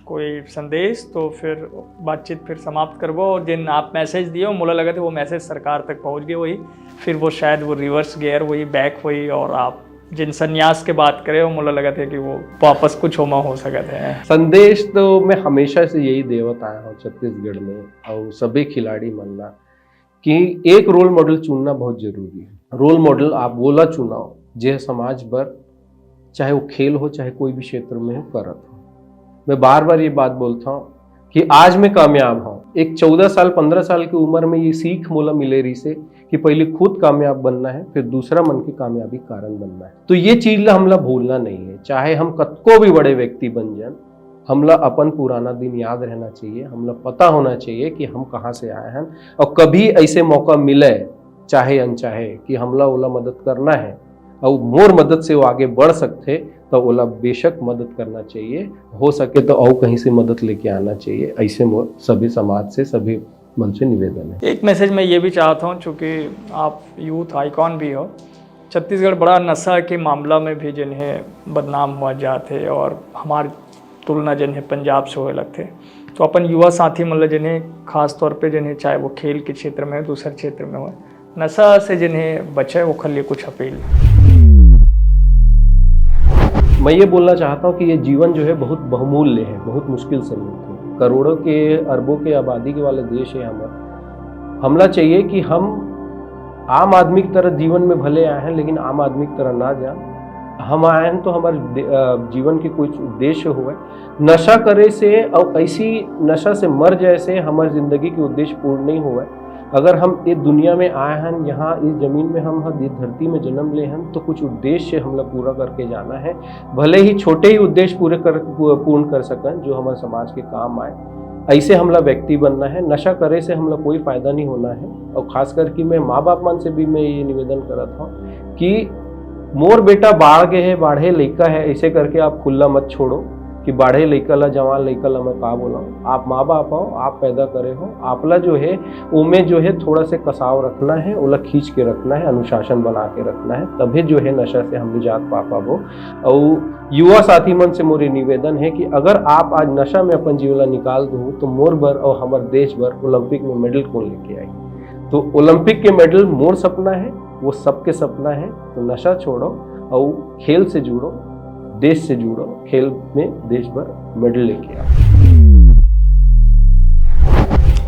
कोई संदेश, तो फिर बातचीत फिर समाप्त करबो। और जिन आप मैसेज दियो, मोला लगत हे वो मैसेज सरकार तक पहुंच गए होही, फिर वो शायद वो रिवर्स गियर होही, बैक होही, और आप जिन संन्यास के बात करे हो, मोला लगत हे कि वो वापस कुछ ओमा हो सकत हे। संदेश तो मैं हमेशा से यही देवत आया हूँ छत्तीसगढ़ में, और सभी खिलाड़ी मन ला, कि एक रोल मॉडल चुनना बहुत जरूरी है। रोल मॉडल आप वोला चुनाव, जे समाज बर, चाहे वो खेल हो, चाहे कोई भी क्षेत्र में हो, करत हो। मैं बार बार ये बात बोलता हूँ कि आज मैं कामयाब हूँ, एक चौदह साल, पन्द्रह साल की उम्र में ये सीख मोला मिले रहिसे कि पहले खुद कामयाब बनना है, फिर दूसरा मन के कामयाबी कारण बनना है। तो ये चीज ला हमला भूलना नहीं है, चाहे हम कतको भी बड़े व्यक्ति बन जान, हमला अपन पुराना दिन याद रहना चाहिए, हमला पता होना चाहिए कि हम कहाँ से आए हैं। और कभी ऐसे मौका मिले, चाहे अनचाहे, कि हमला ओला मदद करना है और मोर मदद से वो आगे बढ़ सकथे, तो ओला बेशक मदद करना चाहिए। हो सके तो और कहीं से मदद लेके आना चाहिए, ऐसे मोर सभी समाज से, सभी मन से निवेदन है। एक मैसेज मैं ये भी चाहता हूँ, चूँकि आप यूथ आइकॉन भी हो, छत्तीसगढ़ बड़ा नशा के मामला में भी जिन्हें बदनाम हुआ जात है, और हमार तुलना जिन्हें पंजाब से होए लगथे, तो अपन युवा साथी मन ल जिन्हें खास तौर पे जिन्हें, चाहे वो खेल के क्षेत्र में हो, दूसर क्षेत्र में हो, नशा से जिन्हें बचे, ओखर लिए कुछ अपील। मैं ये बोलना चाहता हूँ कि ये जीवन जो है बहुत बहुमूल्य है, बहुत मुश्किल से मिलते हैं। करोड़ों के, अरबों के आबादी के वाले देश है हमारा। हमला चाहिए कि हम आम आदमी की तरह जीवन में भले आए हैं, लेकिन आम आदमी की तरह ना जाए। हम आए हैं तो हमारे दे-, अ, जीवन के कुछ उद्देश्य हुए। नशा करे से और ऐसी नशा से मर जाए से हमारी जिंदगी के उद्देश्य पूर्ण नहीं हुए। अगर हम इस दुनिया में आए हैं, यहाँ इस जमीन में हम, हम इस धरती में जन्म ले हैं, तो कुछ उद्देश्य हमला पूरा करके जाना है। भले ही छोटे ही उद्देश्य पूरे कर, पूर्ण कर सकें, जो हमारे समाज के काम आए, ऐसे हमला व्यक्ति बनना है। नशा करे से हमला कोई फायदा नहीं होना है। और खास करके मैं माँ बाप मन से भी मैं ये निवेदन करत हूँ कि मोर बेटा बाढ़ गए है, बाढ़े लइका है, ऐसे करके आप खुला मत छोड़ो कि बाढ़े लइका ला, जवान लइका ला मैं का बोला। आप माँ बाप हो, आप पैदा करे हो, आपला जो है ओमे जो है थोड़ा से कसाव रखना है, ओला खींच के रखना है, अनुशासन बना के रखना है, तभी जो है नशा से हम निजात पा पाबो। और युवा साथी मन से मोर ये निवेदन है कि अगर आप आज नशा में अपन जीवन ला निकाल दो, तो मोर बर और हमारे देश बर ओलंपिक में मेडल कौन लेके आई? तो ओलंपिक के मेडल मोर सपना है, वो सबके सपना है। तो नशा छोड़ो और खेल से जुड़ो, देश से जुड़ो, खेल में देश भर मेडल लेके आओ।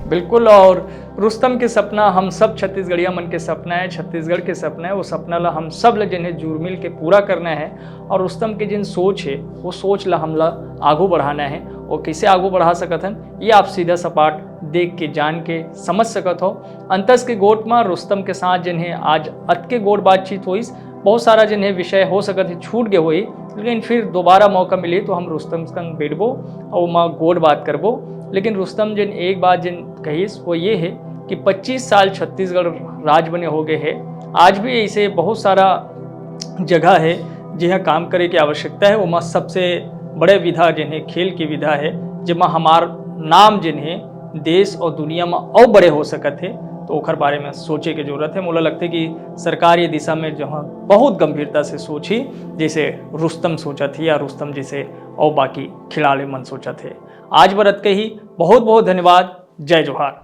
बिल्कुल, और रुस्तम के सपना हम सब छत्तीसगढ़िया मन के सपना है, छत्तीसगढ़ के सपना है। वो सपना ला हम सब ला जिन्हें जुरमिल के पूरा करना है, और रुस्तम के जिन सोच है, वो सोच ला हमला आगू बढ़ाना है। वो कैसे आगू बढ़ा सकत हन, ये आप सीधा सपाट देख के, जान के, समझ सकत हो। अंतस के गोठ म रुस्तम के साथ जिन्हें आज अतके गोठ बातचीत होइस, बहुत सारा जिन्हें विषय हो सकत है छूट गए होई, लेकिन फिर दोबारा मौका मिले तो हम रुस्तम संग बैठबो और ओमा गोठ बात करबो। लेकिन रुस्तम जिन एक बात जिन कहिस वो ये है कि पच्चीस साल छत्तीसगढ़ राज बने हो गए है, आज भी ऐसे बहुत सारा जगह है जिहाँ काम करे की आवश्यकता है। ओमा सबसे बड़े विधा जिन्हें खेल की विधा है, जेमा हमार नाम जिन्हें देश और दुनिया में और बड़े हो सकत है, तो ओखर बारे में सोचे के जरूरत है। मोला लगथे कि सरकार ये दिशा में जो है बहुत गंभीरता से सोची, जैसे रुस्तम सोचत है या रुस्तम जैसे और बाकी खिलाड़ी मन सोचत है। आज बर अतके ही, बहुत बहुत धन्यवाद। जय जोहार।